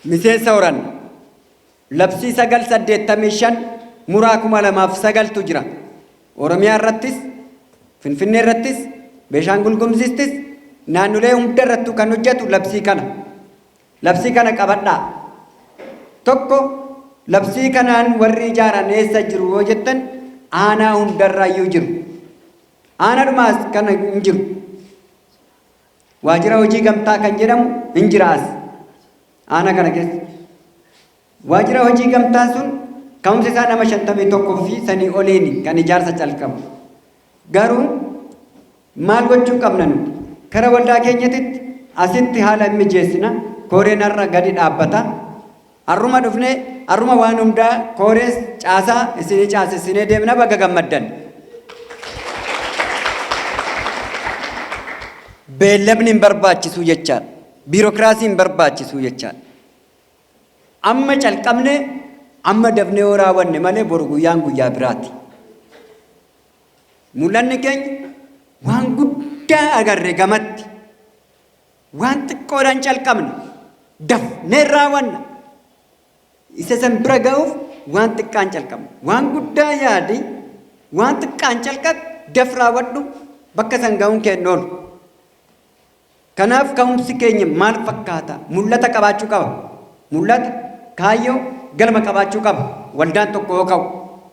Miseensa horanna. Labsii 985 muraa 2009tu jira. Oromiyaa irrattis, Finfinnee irrattis, Beeshaangul Gumuzittis, naannolee hunda irrattuu kan hojjetu labsii kana. Labsii kana qabadhaa. Tokko, labsii kanaan warri ijaaran eessa jiru yoo jettan, aanaa hundarraayyuu jiru. Aanaadhumaas kana hin jiru. Waajjira hojii gamtaa kan jedhamu hin jira as. Aanaa kana keessa. Waajjira hojii gamtaa sun ka'umsi isaa nama 51 fi sanii oliin kan ijaarsa calqabu. Garuu maal gochuu qabna nuti? Kara waldaa keenyatitti asitti haala hin mijeessina. Kooreen har'a gadi dhaabbata. Har'uma dhufnee har'uma waan hundaa koorees caasaa isinii caasessinee deemna, baga gammaddan. Beellamni hin barbaachisuu jechaadha. Biirokiraasii hin barbaachisuu jechaadha. Amma calqabne, amma dafnee yoo raawwanne malee boru guyyaan guyyaa biraati. Mul'anni keenya waan guddaa agarre gamatti. Waan xiqqoodhaan calqabna. Dafnee raawwanna. Isa san bira ga'uuf waan xiqqaan calqabna. Waan guddaa yaadi, waan xiqqaan calqabi, daf raawwadhu, bakka san ga'uun kee hin oolu. Kanaaf ka'umsi keenya maal fakkaata? Mul'ata qabaachuu qaba. Mul'ata, kaayyoo, galma qabaachuu qaba. Waldaan tokko yoo ka'u.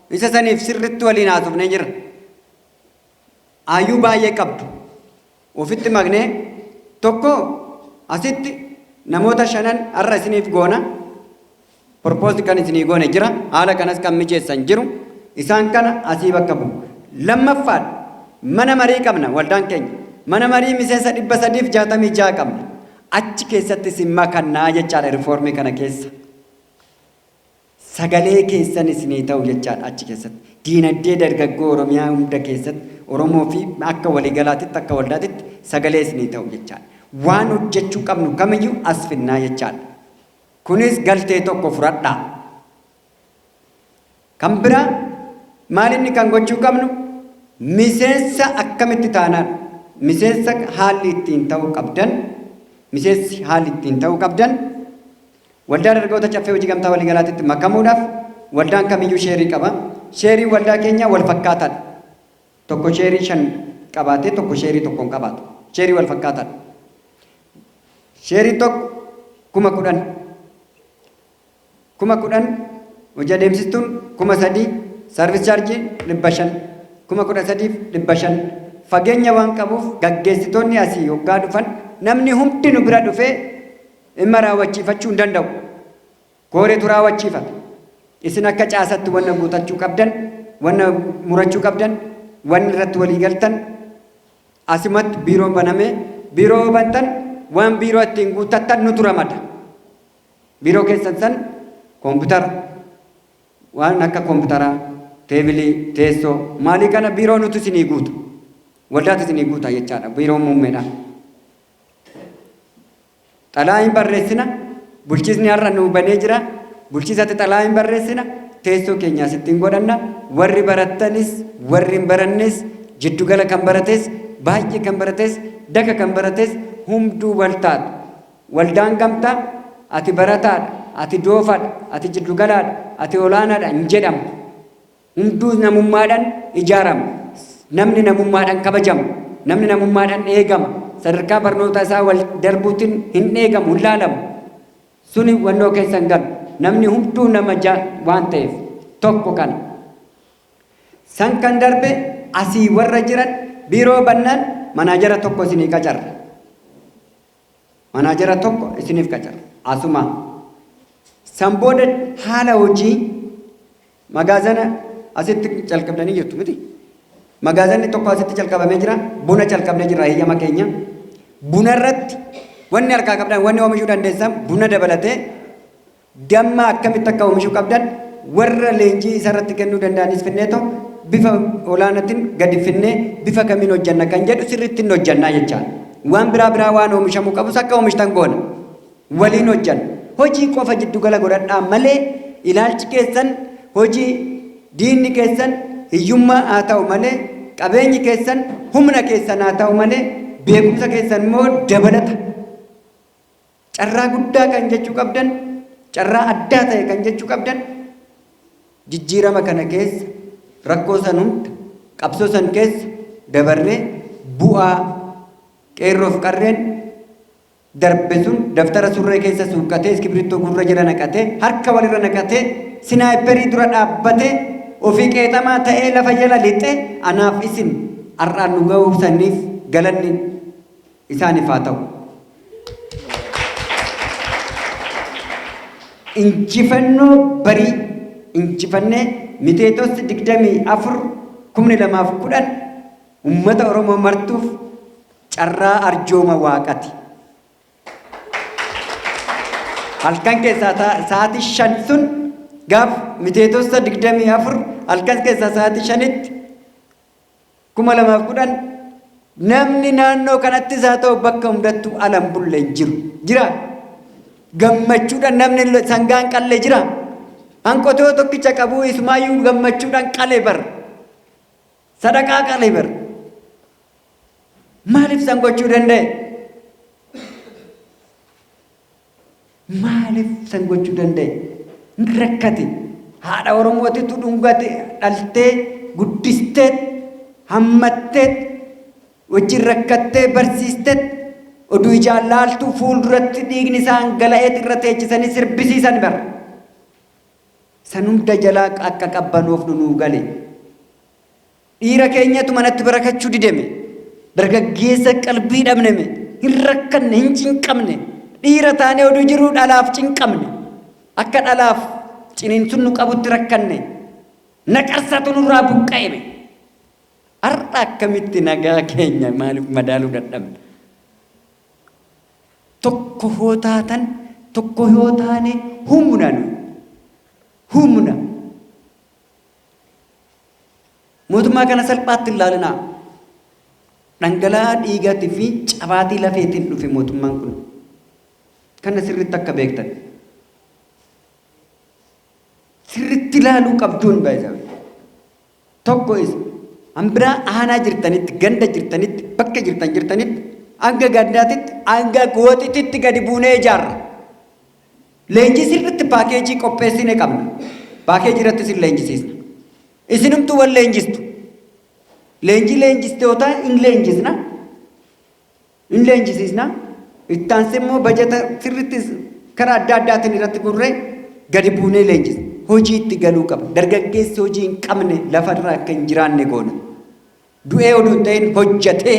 Isa saniif sirriitti waliin haasofnee jirra. Aayyuu baay'ee qabdu. Ofitti maknee tokko asitti namoota shanan har'a isiniif goona. Propose kan isinii goone jira. Haala kanas kan mijeessan jiru. Isaan kana asii bakka bu'u. Lammaffaadha. Mana marii qabna waldaan keenya. Mana marii miseensa 366 qabna. Achi keessatti isin makannaa jechaadha rifoormii kana keessa. Sagalee keessan isinii ta'u jechaadha achi keessatti. Diinagdee dargaggoo Oromiyaa hunda keessatti, Oromoo fi akka waliigalaatitti, akka waldaatitti sagalee isinii ta'u jechaadha. Waan hojjechuu qabnu kamiyyuu as finnaa jechaadha. Kunis galtee tokko fudhadhaa. Kan biraa maal inni kan gochuu qabnu, miseensa akkamitti taanaadha. Miseensa haalli ittiin ta'uu qabdan, miseensi haalli ittiin ta'uu qabdan, Waldaa Dargaggoota Caffee Hojii Gamtaa Waliigalaatitti makamuudhaaf waldaan kamiyyuu sheerii qaba. Sheeriin waldaa keenyaa wal fakkaataadha. Tokko sheerii shan qabaatee tokko sheerii tokko hin qabaatu. Sheerii wal fakkaataadha. Sheeriin tokko 10,000. 10,000, hojii adeemsistuun 3,000, service chaarjii 500, 13,500. Fageenya waan qabuuf gaggeessitoonni asii hoggaa dhufan namni hundi nu bira dhufee dhimma raawwachiifachuu hin danda'u. Kooreetu raawwachiifata. Isin akka caasatti wanna guutachuu qabdan, wanna murachuu qabdan, wanni irratti walii galtan asumatti biiroon banamee, biiroo yoo bantan waan biiroo ittiin guuttattan nutu ramada. Biiroo keessan san koompitara, waan akka koompitaraa, teebilii, teessoo, maalii kana biiroo nutu isinii guuta. Waldaatu isinii guuta jechaadha biiroon muummeedha. Xalaa hin barreessina. Bulchiisni har'a nuu banee jira. Bulchiisatti xalaa hin barreessina. Teessoo keenya asitti hin godhanna. Warri barattanis, warri hin barannes, jiddugala kan barates, baay'ee kan barates, daka kan barates hunduu wal taatu. Waldaan gamtaa ati barataadha, ati doofaadha, ati jiddugalaadha, ati olaanaadha hin jedhamu. Hunduu namummaadhaan ijaarama. Namni namummaadhaan kabajama. Namni namummaadhaan eegama. Sadarkaa barnoota isaa wal darbuutiin hin eegamu, hin laalamu. Suni wannoo keessa hin galu. Namni hunduu nama waan ta'eef tokko kana. San kan darbe asii warra jiran biiroo bannaan manaajara tokko isinii qacarra. Manaajara tokko isiniif qacarra. Asuma. San booda haala hojii magaazana asitti calqabdanii jirtu miti. Magaazanni tokko asitti calqabamee jira. Buna calqabnee jirra heeyyama keenya. Buna irratti wanni harkaa qabdan, wanni oomishuu dandeessan, buna dabalatee damma akkamitti akka oomishuu qabdan warra leenjii isa irratti kennuu danda'anis finneetoo bifa olaanaatiin gadi finnee bifa kamiin hojjanna kan jedhu sirriitti hin hojjannaa jechaadha. Waan biraa biraa waan oomishamuu qabus akka oomishtan goona. Waliin hojjanna. Hojii qofa jiddugala godhadhaa malee ilaalchi keessan hojii, diinni keessan hiyyummaa haa ta'u malee, qabeenyi keessan humna keessan haa ta'u malee, beekumsa keessan immoo dabalata. Carraa guddaa kan jechuu qabdan Carraa addaa ta'e kan jechuu qabdan jijjiirama kana keessa rakkoo san hunda qabsoo san keessa dabarree bu'aa qeerroof qarreen darbe sun daftara surree keessa suuqqatee, iskibirittoo gurra jala naqatee, harka walirra naqatee, sniperii dura dhaabbatee, ofii qeexamaa ta'ee lafa jala lixee anaaf isin har'aan nu ga'uu saniif galanni isaaniif haa ta'u. Injifannoo barii injifannee Miteetossi 24 2010 uummata Oromoo martuuf carraa arjooma waaqati. Halkan keessaa sa'aatii 5 sun gaaf Miteetossa 24 halkan keessaa sa'aatii 5tti 2010 namni naannoo kanattis haa ta'u bakka hundattuu ala hin bulle hin jiru. Jira. Gammachuudhaan namni sangaan qalle jira. Hanqotoo tokkicha qabuu isumaayyuu gammachuudhaan qale bar. Sadaqaa qale bar. Maaliif san gochuu danda'e? Maaliif san gochuu danda'e? Hin rakkate. Haadha Oromootitu dhungate, dhaltee, guddisteet, hammatteet, wajjin rakkattee barsiisteet, oduu ijaan laaltuu fuulduratti dhiigni isaan gala'eet irra teechisanii sirbisiisan bar. San hunda jalaa akka qabbanoofnu nuu gale. Dhiira keenyatu manatti barakachuu dideme. Dargaggeessa qalbii dhabneme. Hin rakkanne, hin cinqamne. Dhiira taanee oduu jiruu dhalaaf cinqamne. Akka dhalaaf ciniinsun nu qabutti rakkanne. Naqarsatu nurraa buqqa'eme. Har'a akkamitti nagaa keenya maaliif madaaluu dadhabna? Tokko hoo taatan, tokko yoo taane humna nuyi. Humna. Mootummaa kana salphaatti hin laalinaa. Dhangala'aa dhiigaatii fi cabaatii lafeetiin dhufe mootummaan kun. Kana sirriitti akka beektan. Sirriitti ilaaluu qabduun baay'ee. Tokko isa. Hanbiraa aanaa jirtanitti, ganda jirtanitti, bakka jirtan jirtanitti, hanga gandaatitti, hanga gooxititti gadi buunee ijaarra. Leenjii sirriitti paakeejii qopheessine qabna. Paakeejii irratti isin leenjisiisna. Isinumtuu wal leenjistu. Leenjii leenjistootaa hin leenjisna. Hin leenjisiisna. Itti immoo bajata sirriitti karaa adda addaatiin irratti gurree gadi buunee leenjisna. Hojii itti galuu qaba. Dargaggeessi hojii hin qabne lafarra akka hin jiraanne goona. Du'ee oduu hin ta'in hojjetee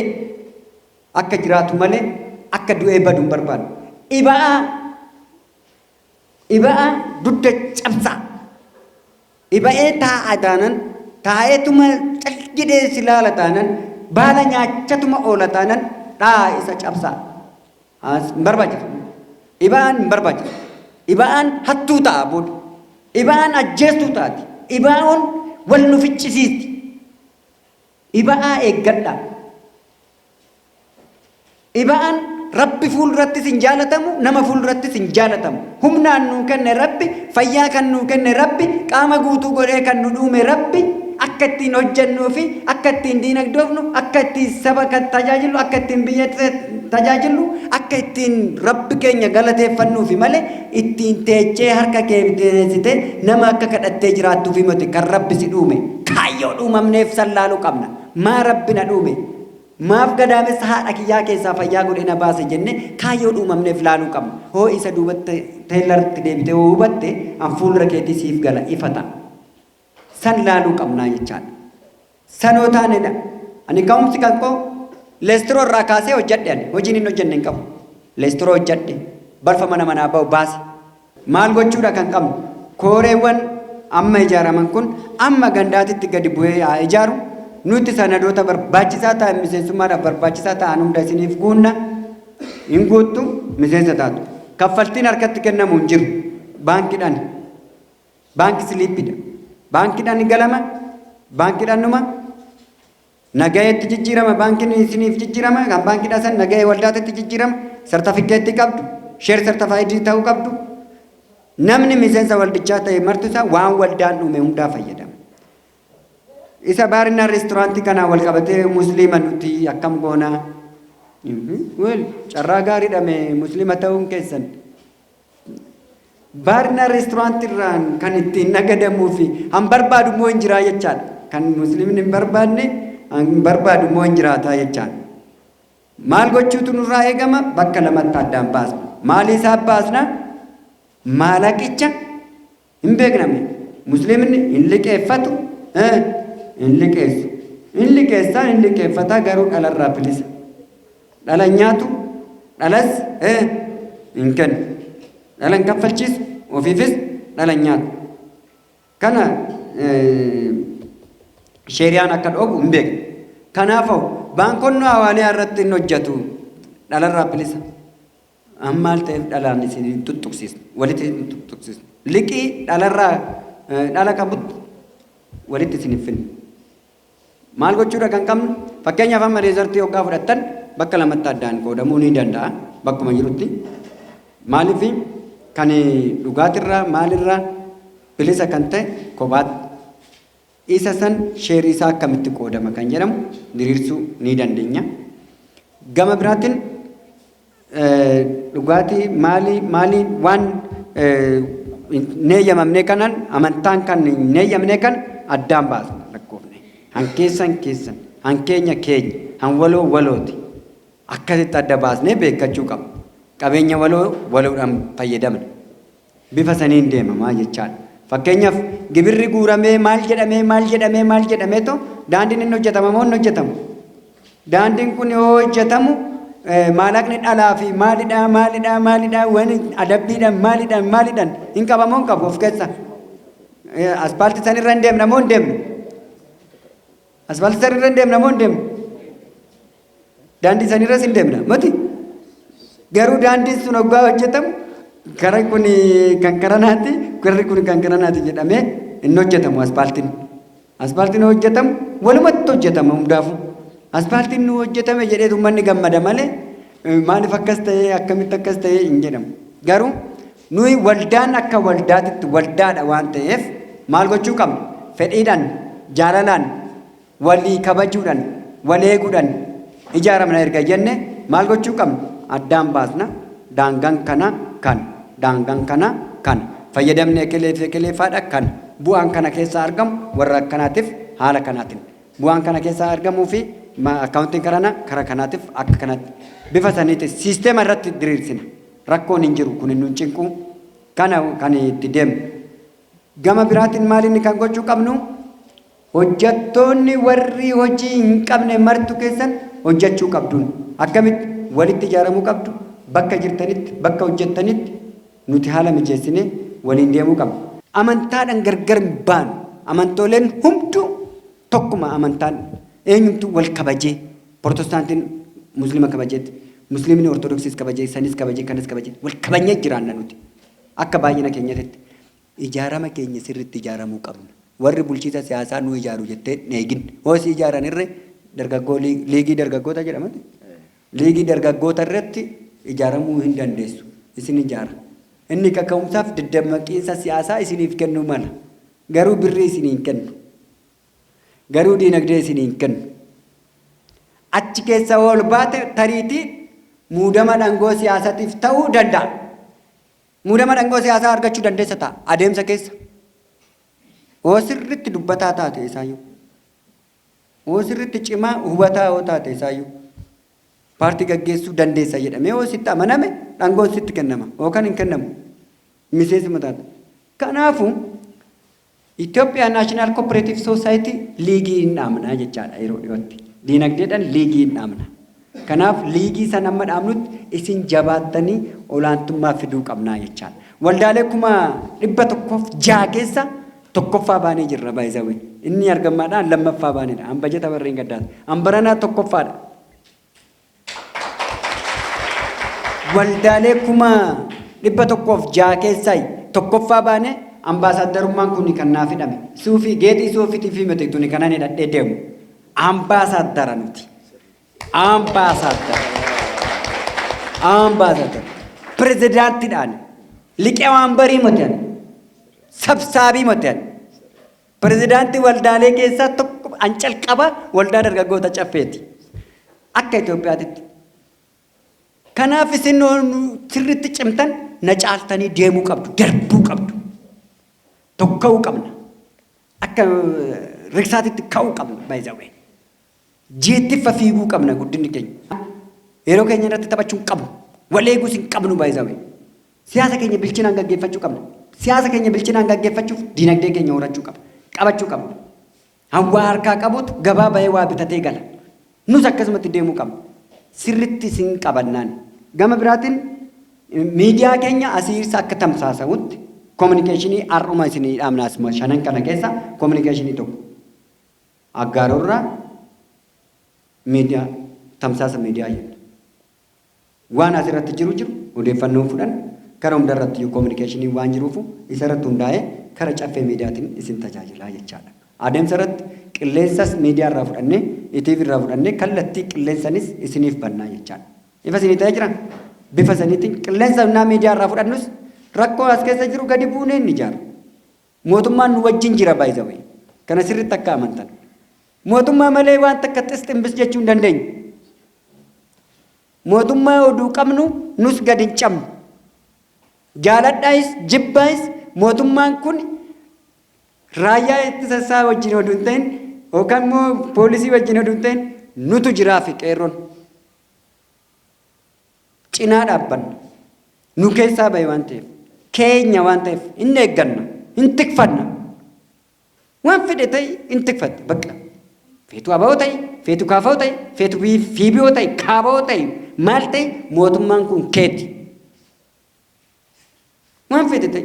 akka jiraatu malee akka du'ee badu hin barbaadu. Dhiba'aa dhiba'aa dugda cabsaa. Dhiba'ee taa'a taanan taa'eetuma cal jedhee si laala taanan baala nyaachatuma oola taanan dhaa isa cabsaa. Hin barbaachisu. Dhiba'aan hin barbaachisu. Dhiba'aan hattuu ta'a booda. Dhiba'aan ajjeestuu taati. Dhiba'aan wal nu ficcisiisti. Dhiba'aa eeggadhaa. Dhiba'aan Rabbi fuuldurattis hin jaalatamu, nama fuuldurattis hin jaalatamu. Humnaan nuu kenne Rabbi, fayyaa kan nuu kenne Rabbi, qaama guutuu godhee kan nu dhuume Rabbi, akka ittiin hojjennuu fi akka ittiin diinagdoofnu, akka ittiin saba kan tajaajillu, akka ittiin biyya tajaajillu, akka ittiin Rabbi keenya galateeffannuufi malee ittiin teechee harka kee diriirsitee nama akka kadhattee jiraattuufi miti kan Rabbi si dhuume. Kaayyoo dhuumamneef san laaluu qabna. Maa Rabbi na dhuume? Maaf gadaamessa haadha kiyyaa keessaa fayyaa godhee na baase jennee kaayyoo dhuumamneef laaluu qabna. Hoo isa duubatti teellartti deebitee hoo hubatte an fuuldura keetii siif gala ifa ta'a. San laaluu qabnaa jechaadha. Sanoo taanedha. Ani ka'umsi kan koo leestiroo irraa kaasee hojjedhe ani hojiin hin hojjenne hin qabu. Leestiroo hojjedhe balfa mana manaa ba'u baase. Maal gochuudha kan qabnu? Kooreewwan amma ijaaraman kun amma gandaatitti gadi bu'ee haa ijaaru. Nuti sanadoota barbaachisaa ta'an miseensummaadhaaf barbaachisaa ta'an hunda isiniif guunna. Hin guuttu miseensa taatu. Kaffaltiin harkatti kennamu hin jiru. Baankiidhaan. Baankii slipiidha. Baankiidhaan galama. Baankiidhaan numa. Nagayeetti jijjiirama baankiin isiniif jijjiirama kan baankiidhaa san nagahee waldaatitti jijjiirama sartifikeettii qabdu share certifiedii ta'uu qabdu. Namni miseensa waldichaa ta'e martu isaa waan waldaan uume hundaa fayyadama. Isa baarinaa reesturaantii kanaan wal qabatee musliima nuti akkam goonaa? Well, carraa gaariidha mee musliima ta'uun keessan. Baarna reesturaantii irraan kan ittiin nagadamuu fi han barbaadu immoo hin jiraa jechaadha. Kan musliimni hin barbaadne han barbaadu immoo hin jiraataa jechaadha. Maal gochuutu nurraa eegama? Bakka lamatti addaan baasna. Maali isaa baasna? Maalaqicha hin beekname. Musliimni hin liqeeffatu, hin liqeessu. Hin liqeessaa, hin liqeeffataa, garuu dhalarraa bilisa. Dhala hin nyaatu, dhalas hin kennu. Dhala hin kaffalchiisu, ofiifis dhala hin nyaatu. Kana sheeriyaan akka dhoobu hin beeknu. Kanaafuu baankonni hawaaliyaa irratti hin hojjetu, dhalarraa bilisa. Amma maal ta'eef dhalaan isin hin tuttuqsiisnu, walitti hin tuttuqsiisnu. Liqii dhalarraa dhala qabutti walitti isin hin finnu. Maal gochuudha kan qabnu? Fakkeenyaaf amma reezortii hoggaa fudhattan bakka lamatti addaan qoodamuu ni danda'a bakkuma jirutti. Maaliif kan dhugaatirraa maalirraa bilisa kan ta'e kophaatti isa san sheerii isaa akkamitti qoodama kan jedhamu diriirsuu ni dandeenya. Gama biraatiin dhugaatii maalii maalii waan hin eeyyamamne kanan amantaan kan hin eeyyamne kan addaan baasna lakkoofne. Han keessan keessan, han keenya keenya, han waloo walooti. Akkasitti adda baasnee beekkachuu qabna. Qabeenya waloo waloodhaan fayyadamna. Bifa saniin deemamaa jechaadha. Fakkeenyaaf gibirri guuramee maal jedhamee maal jedhamee maal jedhameetu daandiin inni hojjetama moo hin hojjetamu? Daandiin kun yoo hojjetamu maalaqni dhalaa fi maalidhaa maalidhaa maalidhaa waan adabbiidhaan maalidhaan maalidhaan hin qabamoo hin qabu of keessa? Aspaaltii sanirra hin deemna moo hin deemnu? Aspaaltii sanirra hin deemna moo hin deemnu? Daandii sanirras hin deemna mati? Garuu daandiin sun hoggaa hojjetamu kara kun kan karanaati, karri kun kan karanaati jedhamee hin hojjetamu aspaaltiin. Aspaaltiin hojjetamu walumatti hojjetama hundaafuu. Aspaaltiin nu hojjetame jedheetu uummanni gammada malee maaliif akkas ta'ee akkamitti akkas ta'ee hin jedhamu. Garuu nuyi waldaan akka waldaatitti waldaadha waan ta'eef maal gochuu qabna? Fedhiidhaan, jaalalaan, walii kabajuudhaan, wal eeguudhaan ijaaramna erga jenne maal gochuu qabna? Addaan baasna. Daangaan kana kan, daangaan kana kan. Fayyadamni ekelee fi ekelee faadha kan. Bu'aan kana keessaa argamu warra akkanaatiif haala kanaatiin. Bu'aan kana keessaa argamuu fi akkaawuntiin karana kara kanaatiif akka kanatti. Bifa saniitiin siisteema irratti diriirsina. Rakkoon hin jiru, kun hin cinqu. Kana kan itti deemnu. Gama biraatiin maal inni kan gochuu qabnu? Hojjettoonni warri hojii hin qabne martu keessan hojjechuu qabduun. Akkamitti walitti ijaaramuu qabdu? Bakka jirtanitti, bakka hojjettanitti nuti haala mijeessinee waliin deemuu qabna. Amantaadhaan gargar hin baanu. Amantooleen hunduu tokkuma amantaan eenyumtuu wal kabajee, Protestaantiin Musliima kabajeetti, Musliimni Ortodoksiis kabajee, sanis kabajee, kanas kabajee wal kabajnee jiraanna nuti. Akka baay'ina keenyatitti. Ijaarama keenya sirriitti ijaaramuu qabna. Warri bulchiisa siyaasaa nu ijaaru jettee hin eegin. Hoo si ijaaran irree dargaggoo liigii dargaggoota jedhamati. Liigii dargaggoota irratti ijaaramuu hin dandeessu. Isin ijaara. Inni kaka'umsaaf daddammaqiinsa siyaasaa isiniif kennuu mala. Garuu birrii isinii hin kennu. Garuu diinagdee isinii hin kennu. Achi keessa ol baate tariitii muudama dhangoo siyaasatiif ta'uu danda'a. Muudama dhangoo siyaasaa argachuu dandeessa ta'a adeemsa keessa. Hoo sirriitti dubbataa taate isaayyuu. Hoo sirriitti cimaa hubataa hoo taate isaayyuu. Paartii gaggeessuu dandeessa jedhamee hoo sitti amaname dhangoon sitti kennama yookaan hin kennamu. Miseensuma taata. Kanaafuu Itoophiyaa National Cooperative Society liigii hin dhaabna jechaadha yeroo dhiyootti. Diinagdeedhaan liigii hin dhaabna. Kanaaf liigii san amma dhaabnutti isin jabaattanii olaantummaa fiduu qabnaa jechaadha. Waldaalee 106,000 keessa tokkoffaa baanee jirra baay'izawee. Inni argammaadhaan lammaffaa baanedha. An bajeta barreen gaddaati. An baranaa tokkoffaadha. Waldaalee 106,000 keessaa tokkoffaa baane, ambaasaaddarummaan kun kan naaf hidhame. Suufii geexii suufiitii fi miti tuni kanan hidhadhee deemu. Ambaasaaddara nuti. Ambaasaaddara. Ambaasaaddara. Pirezidaantiidhaan liqee waan barii miti ani. Sabsaabii miti ani. Pirezidaantii waldaalee keessaa tokko an calqaba waldaa dargaggoota caffeeti. Akka Itoophiyaatitti. Kanaaf isin sirriitti cimtan na caaltanii deemuu qabdu, darbuu qabdu. Tokka'uu qabna. Akka riksaatitti ka'uu qabna, by the way. Jeettiffa fiiguu qabna guddinni keenya. Yeroo keenya irratti taphachuu hin qabnu. Wal eeguus hin qabnu, by the way. Siyaasa keenya bilchinaan gaggeeffachuu qabna. Siyaasa keenya bilchinaan gaggeeffachuuf diinagdee keenya horachuu qabna. Qabachuu qabna. Hawwaa harkaa qabutu gabaa bahee waa bitatee gala. Nus akkasumatti deemuu qabna. Sirritti isin qabannaan. Gama biraatiin miidiyaa keenya asiirsa akka tamsaasa'utti communication har'uma isinii dhaamna. Asuma shanan kana keessa communication tokko. Aggaaroorraa miidiyaa, tamsaasa miidiyaa jenna. Waan asirratti jiru jiru odeeffannoo fudhan kara hundarratti iyyuu communication waan jiruufu isarratti hundaa'ee kara Caffee Miidiyaatiin isin tajaajilaa jechaadha. Adeemsa irratti qilleensas miidiyaa irraa fudhannee, ETV irraa fudhannee, kallattii qilleensanis isiniif bannaa jechaadha. Ifa isinii ta'ee jira? Bifa saniitiin qilleensa innaa miidiyaa irraa fudhannus rakkoo as keessa jiru gadi buunee inni ijaaru. Mootummaan nu wajjin jira, by the way. Kana sirriitti akka amantan. Mootummaa malee waan takka xis ximbis jechuu hin dandeenyu. Mootummaa oduu qabnu nus gadi hin cabnu. Jaaladhaayis jibbaayis mootummaan kun raayyaa ittisa isaa wajjin oduu hin ta'in yookaan immoo poolisii wajjin oduu hin ta'in nutu jiraa fi qeerroon. Cinaa dhaabbanna. Nu keessaa bahe waan ta'eef, keenya waan ta'eef hin eegganna, hin tikfanna. Waan fedhe ta'e hin tikfatte bakka. Feetu aba'oo ta'e, feetu kaafa'oo ta'e, feetu fiibi'oo ta'e, kaaba'oo ta'e, maal ta'e, mootummaan kun keeti. Waan fedhe ta'e.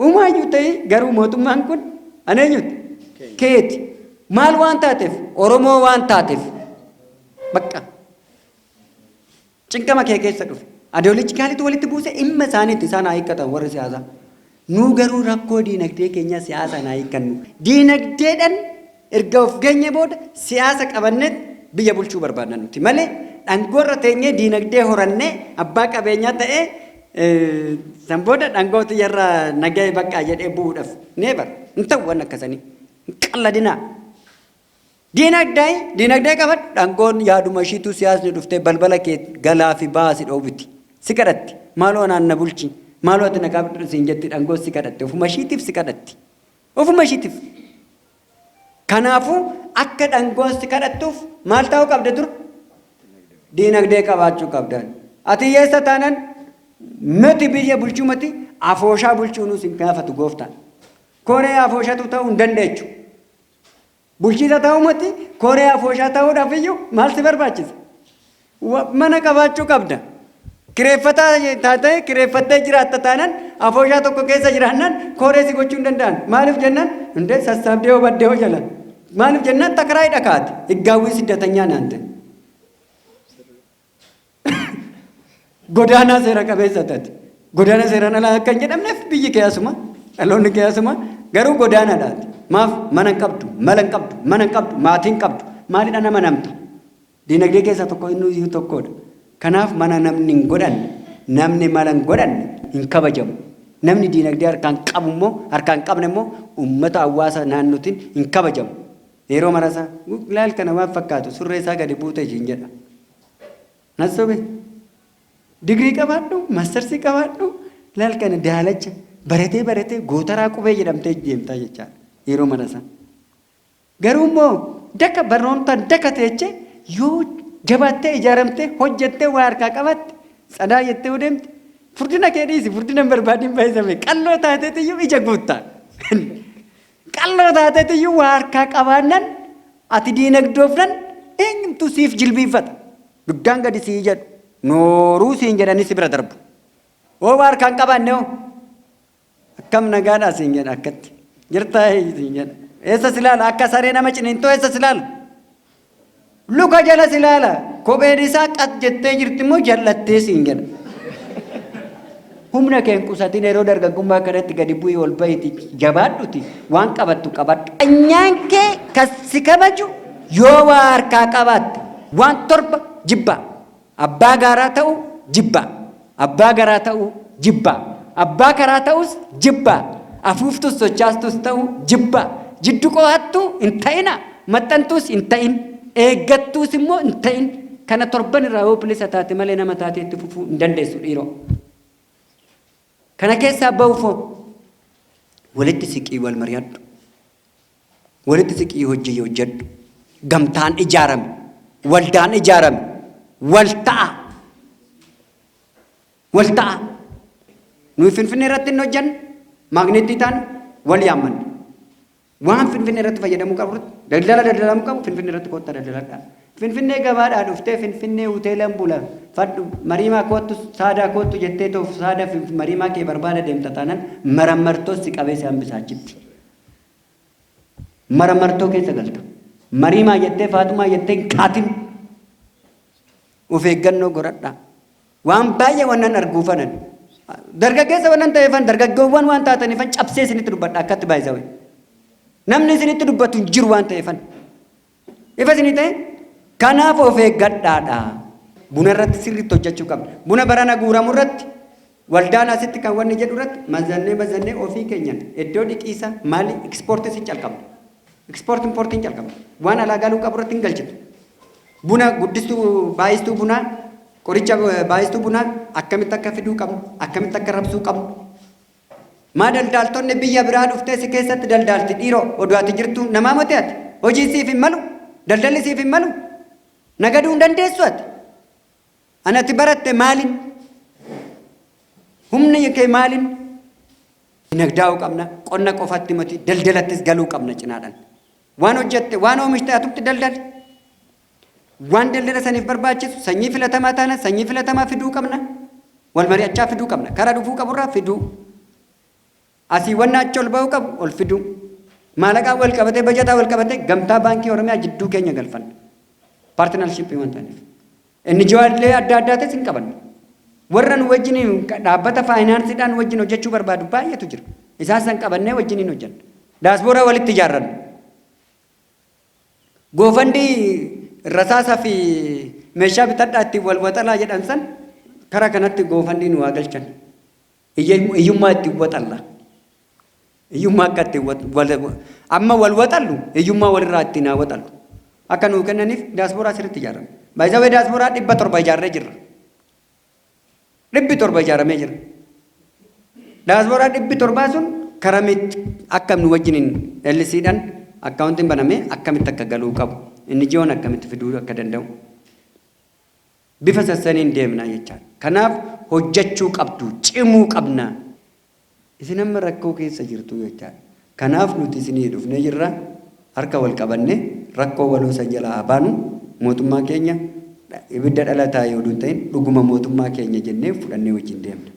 Uumaayyuu ta'e garuu mootummaan kun an eenyuti? Keeti. Maal waan taateef? Oromoo waan taateef. Bakka. Cinqama kee keessa dhufe. Ideologically walitti buuse, dhimma isaaniitti isaan haa hiikkatan warri siyaasaa. Nuu garuu rakkoo diinagdee keenya siyaasaan haa hiikkannu. Diinagdeedhaan erga of geenye booda siyaasa qabannee biyya bulchuu barbaadna nuti malee dhangoorra teenyee diinagdee horannee abbaa qabeenyaa ta'ee san booda dhangoo xiyyarraa nagahee baqqaa jedhee bu'uudhaaf, never, hin ta'u waan akkasanii. Hin qalladinaa. Diinagdee diinagdee qabadhu, dhangoon yaaduma ishiitu siyaasni dhuftee balbala kee galaa fi baasi dhoobiti. Si kadhatti. Maaloo anaan na bulchi. Maaloo ati na qabdu siin jetti, dhangoo si kadhatte. Ofuma ishiitiif si kadhatti. Ofuma ishiitiif. Kanaafuu akka dhangoon si kadhattuuf maal ta'uu qabda dura? Diinagdee qabaachuu qabdaan. Ati hiyyeessa taanaan mati biyya bulchuu mati afooshaa bulchuunuus hin gaafatu gooftaan. Koree afooshatu ta'uu hin dandeechu. Bulchiisa ta'uu mati, koree afooshaa ta'uudhaaf iyyuu maal si barbaachisa? Mana qabaachuu qabda. Kireeffataa taatee kireeffattee jiraatta taanaan, afooshaa tokko keessa jiraannaan koree si gochuu hin danda'an. Maaliif jennaan hundee sassaabdee hoo baddee hoo jala. Maaliif jennaan takaraay dhakaate. Higgaawwii siddatanyaa naan ta'e. Godaanaa seera qabeessa taate. Godaana seeraan alaa akka hin jedhamneef biyyi kee asuma, dhaloonni kee asuma, garuu godaanaadhaati. Maaf? Mana hin qabdu, mala hin qabdu, mana hin qabdu, maatii hin qabdu. Maalidha nama namta? Diinagdee keessaa tokko inni iyyuu tokkodha. Kanaaf mana namni hin godhanne, namni mala hin godhanne hin kabajamu. Namni diinagdee harkaan qabu immoo, harkaan hin qabne immoo uummata hawaasa naannootiin hin kabajamu. Yeroo marasaa laal kana waan fakkaatu surree isaa gadi buute ishiin jedha. Nassobe digirii qabaadhu, mastersii qabaadhu, laal kana daalacha baratee baratee gootaraa qubee jedhamtee deemtaa jechaadha yeroo marasaa. Garuu immoo daka barnoomtaan daka teechee yoo jabaattee ijaaramtee hojjettee waa harkaa qabatte, tsadaa jettee yoo deemte, furdina kee dhiisi, furdina hin barbaadin, baay'isame qalloo taateetiyyuu ija guuttaa. Qalloo taateetiyyuu waa harkaa qabaannan, ati diinagdoofnan, eenyumtuu siif jilbiinfata. Dugdaan gadi sii jedhu, nooruu siin jedhanii si bira darbu. Hoo waa harkaan qabaanne hoo? Akkam nagaadhaa siin jedha akkatti. Jirtaa siin jedha. Eessa si ilaala? Akka saree nama ciniintoo eessa si ilaala? Luka jala si ilaala. Kopheen isaa qat jettee jirti immoo jallattee siin jedha. Humna kee hin qusatin, yeroo dargaggummaa kanatti gadi bu'ii ol bahiiti jabaadhuti waan qabattu qabadhu. Anyaan kee kan si kabaju yoo waa harkaa qabaatte. Waan torba jibbaa. Abbaa gaaraa ta'uu jibbaa. Abbaa garaa ta'uu jibbaa. Abbaa karaa ta'us jibbaa. Afuuftus sochaastus ta'uu jibbaa. Jiddu qo'attuu hin ta'ina. Maxxantuus hin ta'in. Eeggattuus immoo hin ta'in. Kana torban irraa yoo bilisa taate malee nama taatee itti fufuu hin dandeessu, dhiiroo. Kana keessaa ba'uufoo walitti siqii wal mari'adhu. Walitti siqii hojii hojjedhu. Gamtaan ijaarame. Waldaan ijaarame. Wal ta'a. Wal ta'a. Nuyi Finfinnee irratti hin hojjennu. Maagneetii taana wal yaammanna. Waan Finfinnee irratti fayyadamuu qabu irratti daldala daldalamuu qabu Finfinnee irratti kottaa daldaladhaa. Finfinnee gabaadhaa dhuftee Finfinnee hoteelan bula fadhu mariimaa koottu saadaa koottu jettee toof saada mariimaa kee barbaada deemta taanan marammartoo si qabee si hambisa achitti. Maramartoo keessa galta. Mariimaa jettee Faatumaa jettee hin kaatin. Of eeggannoo godhadhaa. Waan baay'ee wannan arguufanan. Dargaggeessa wannan ta'eefan dargaggoowwan waan taataniifan cabsee isinitti dubbadha akkatti baay'isawe. Namni isinitti dubbatu hin jiru waan ta'eefan. Ifa isinii ta'e kanaaf of eeggadhaadha. Buna irratti sirriitti hojjechuu qabna. Buna barana guuramu irratti waldaan asitti kan wanni jedhu irratti mazannee mazannee ofii keenyan iddoo dhiqiisa maali ekspoortii sin calqabna. Ekspoortii impoortii hin calqabna. Waan alaa galuu qabu irratti hin galchitu. Buna guddistuu baay'istuu bunaa qoricha baay'istuu bunaa akkamitti akka fiduu qabnu akkamitti akka rabsuu qabnu. Maa daldaaltonni biyya biraa dhuftee si keessatti daldaalti dhiiroo oduu ati jirtu namaa moti ati hojii siif hin malu daldalli siif hin malu nagaduu hin dandeessu ati. An ati baratte maalin? Humni kee maalin? Dinagdaa'uu qabna qonna qofatti moti daldalattis galuu qabna cinaadhaan. Waan hojjette waan oomishte atumti daldali. Waan daldala saniif barbaachisu sanyii filatamaa taana sanyii filatamaa fiduu qabna. Wal mari'achaa fiduu qabna. Karaa dhufuu qaburraa fiduu. Asii wanna achi ol ba'uu qabu ol fiduu. Maalaqaan wal qabatee bajataa wal qabatee gamtaa baankii Oromiyaa jidduu keenya galfanna. Partnership waan ta'aniif. Inni jiwaallee adda addaatis hin qabanna. Warra nu wajjin dhaabbata faayinaansiidhaan wajjin hojjechuu barbaadu baay'eetu jira. Isaan san qabannee wajjiniin hojjenna. Daaspooraa walitti ijaarranna. GoFundMe rasaasa fi meeshaa bitadhaa ittiin wal waxalaa jedhan san karaa kanatti GoFundMe nu haa galchan. Hiyyummaa ittiin waxalla. Hiyyummaa akka ittiin amma wal waxallu hiyyummaa walirraa ittiin haa waxallu. Akka nuu kennaniif daaspooraa sirriitti ijaarame. Baay'isawee daaspooraa 700 ijaarree jirra. 700 ijaaramee jira. Daaspooraa 700 sun karamitti akka nu wajjiniin LCdhaan akkaawuntiin banamee akkamitti akka galuu qabu inni ji'oon akkamitti fiduu akka danda'u bifa sassaniin deemna jechaadha. Kanaaf hojjechuu qabdu cimuu qabna. Isin amma rakkoo keessa jirtu jechaadha. Kanaaf nuti isinii dhufnee jirra harka wal qabanne rakkoo waloo san jalaa haa baanu mootummaa keenya ibidda dhalataa yoo hin ta'in dhuguma mootummaa keenya jennee fudhannee wajjin deemna.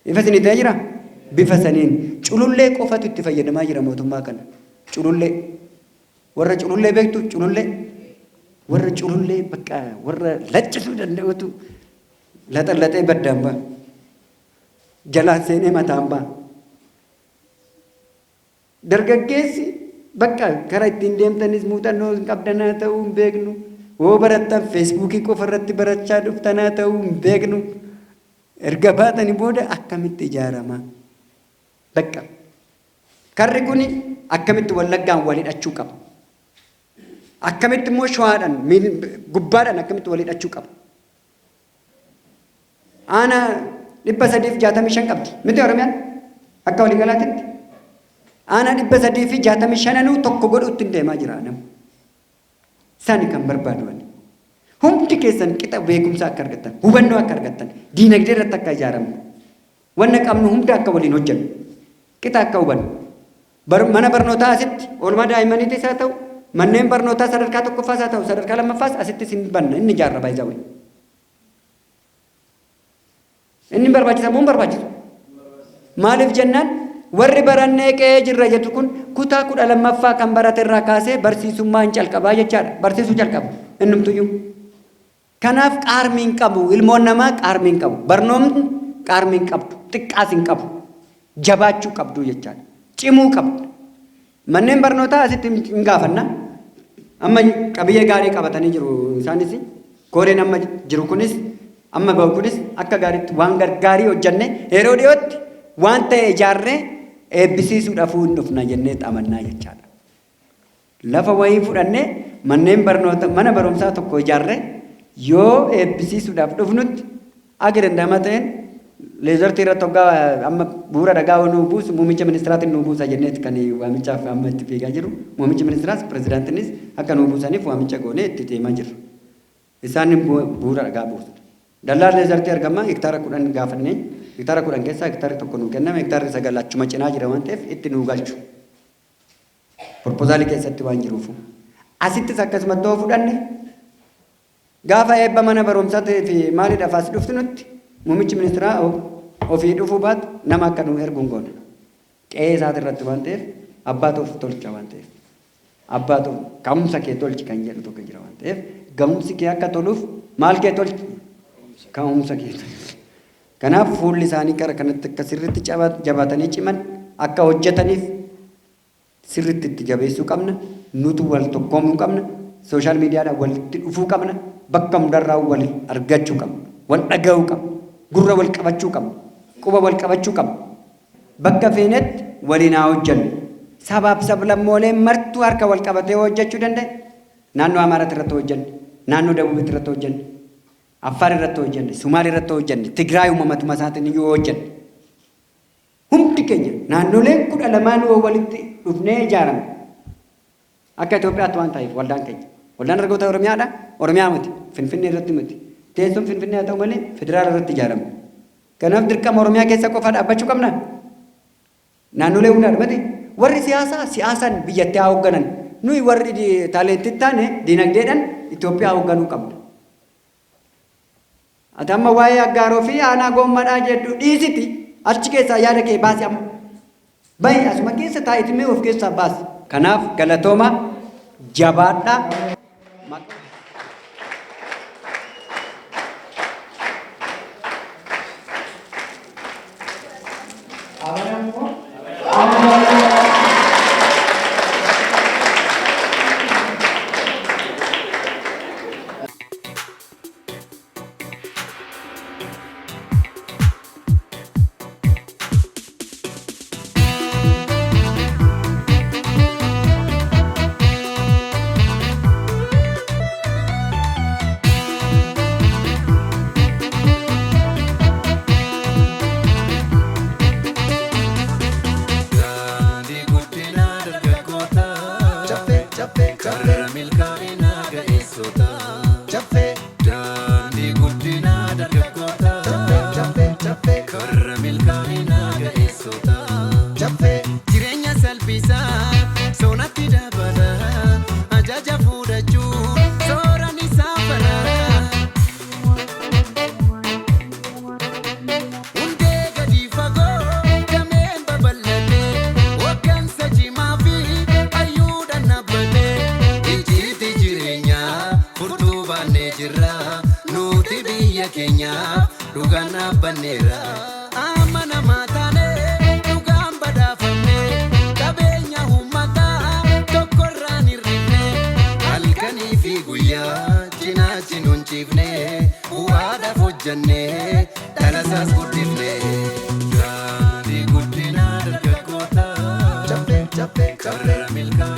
Ifa isinii ta'ee jira? Bifa saniin culullee qofatu itti fayyadamaa jira mootummaa kana. Culullee. Warra culullee beektu culullee. Warra culullee bakka warra laccisuu danda'utu laxallaxee baddaan ba'a. Jalaan seenee mataan ba'a. Dargaggeessi bakka karaa ittiin deemtanis muuxannoo hin qabdanaa ta'uu hin beeknu. Hoo barattan feesbuukii qofa irratti barachaa dhuftanaa ta'uu hin beeknu. Erga baatanii booda akkamitti ijaarama? Bakka karri kun akkamitti Wallaggaan wal hidhachuu qaba? Akkamitti immoo Shawaadhaan gubbaadhaan akkamitti wal hidhachuu qaba? Aanaa 365 qabdi. Miti Oromiyaan akka waliigalaatitti. Aanaa 365nuu tokko godhuutti hin deemaa jira nama. Sani kan barbaadu ani. Hundi keessan qixa beekumsa akka argattan, hubannoo akka argattan, diinagdee irratti akka ijaaramnu, wanna qabnu hunda akka waliin hojjennu, qixa akka hubannu. Mana barnootaa asitti oolmaa daa'immaniitis haa ta'u, manneen barnootaa sadarkaa tokkoffaas haa ta'u, sadarkaa lammaffaas asitti isin banna inni ijaarra baay'isawee. Inni barbaachisa moo hin barbaachisu? Maaliif jennaan warri barannee qe'ee jirra jettu kun kutaa 12ffaa kan barate irraa kaasee barsiisummaa hin calqabaa jechaadha. Barsiisuu calqaba innumtuyyuu. Kanaaf qaarmii hin qabu. Ilmoon namaa qaarmii hin qabu. Barnoomni qaarmii hin qabdu. Xiqqaas hin qabu. Jabaachuu qabdu jechaadha. Cimuu qabdu. Manneen barnootaa asitti hin gaafanna. Amma qabiyyee gaarii qabatanii jiru isaanis. Kooreen amma jiru kunis amma bahu kunis akka gaariitti waan gargaarii hojjenne yeroo dhiyootti waan ta'e ijaarree eebbisiisuudhaaf hin dhufna jennee amannaa jechaadha. Lafa wayii fudhannee manneen barnoota mana barumsaa tokko ijaarree yoo eebbisiisuudhaaf dhufnutti akka danda'ama ta'een Leezortii irratti hoggaa amma bu'uura dhagaa nuu buusu muummicha ministiraatiin nuu buusa jenneeti kan waamichaaf amma itti fiigaa jiru. Muummichi ministiraas pirezidaantiinis akka nuu buusaniif waamicha goonee itti deemaa jirra. Isaan bu'uura dhagaa buusu. Dallaan leezartii argama hektaara 10 gaafannee hektaara 10 keessaa hektaarri 1 nuu kenname, hektaarri 9 achuma cinaa jira waan ta'eef itti nuu galchu. Proposaalii keessatti waan jiruufu. Asittis akkasumatti yoo fudhanne, gaafa eebba mana barumsaatii fi maaliidhaaf as dhuftu nutti muummichi ministiraa ofii dhufuu baatu nama akka nu ergu hin goone. Qe'ee isaati irratti waan ta'eef, abbaatu of tolcha waan ta'eef. Abbaatu ka'umsa kee tolchi kan jedhu tokko jira waan ta'eef, ga'umsi kee akka toluuf maal kee tolchi? Ka'umsa kee tolchi. Kanaaf fuulli isaanii gara kanatti akka sirriitti jabaatanii ciman akka hojjetaniif sirriitti itti jabeessuu qabna. Nutu wal tokkoomuu qabna. Social mediadhaan walitti dhufuu qabna. Bakka hundarraa wal argachuu qabna. Wal dhaga'uu qabna. Gurra wal qabachuu qabna. Quba wal qabachuu qabna. Bakka feenetti waliin haa hojjennu. Sabaaf sablammooleen martuu harka wal qabatee hojjechuu danda'e, naannoo Amaaraatti irratti hojjenne, naannoo Dabuubitti irratti hojjenne, Affaar irratti hojjenne, Sumaalee irratti hojjenne, Tigraay uumamatuma isaatiin iyyuu hojjenne. Hundi keenya naannoleen 12n yoo walitti dhufnee ijaaramne akka Itoophiyaatti waan ta'eef waldaan keenya. Waldaan Dargaggoota Oromiyaadha. Oromiyaa miti. Finfinnee irratti miti. Teessoon Finfinnee haa ta'u malee federaala irratti ijaaramne. Kanaaf dirqama Oromiyaa keessa qofa dhaabbachuu qabna. Naannolee hundaadha miti. Warri siyaasaa siyaasaan biyyattii haa hoogganan. Nuyi warri talented taane dinagdeedhaan Itoophiyaa hoogganuu qabna. Ati amma waa'ee Aggaaroo fi aanaa goommadhaa jedhu dhiisiti achi keessaa yaada kee baasi amma. Bahi, asuma keessa taa'iti mee of keessaa baasi. Kanaaf galatooma, jabaadhaa. Daandii guddinaa dargaggootaa. Caffee, caffee, caffee. Karra milkaa'inaa ga'eessotaa. Caffee. Daandii guddinaa dargaggootaa. Caffee, caffee, caffee. Karra milkaa'inaa ga'eessotaa. Caffee. Jireenya salphisaa soonatti dabala, ajaja fudhachuu sooran isaa fala. Hundee gadi fagoo dameen babal'atee, hoggansa cimaa fi hayyuudhaan dhaabbatee, ijjiitii jireenyaa furtuu baannee jirra, nuti biyya keenyaaf dhugaan dhaabbanneerra. Amanamaa taanee dhugaan badhaafamne, qabeenya uummataa tokkorraan hir'ifne, halkanii fi guyyaa cinaachi nun ciifne, bu'aadhaaf hojjenne, dhalasaas guddifne. Daandii guddinaa dargaggootaa. Caffee, caffee, caffee. Karra milkaa'inaa.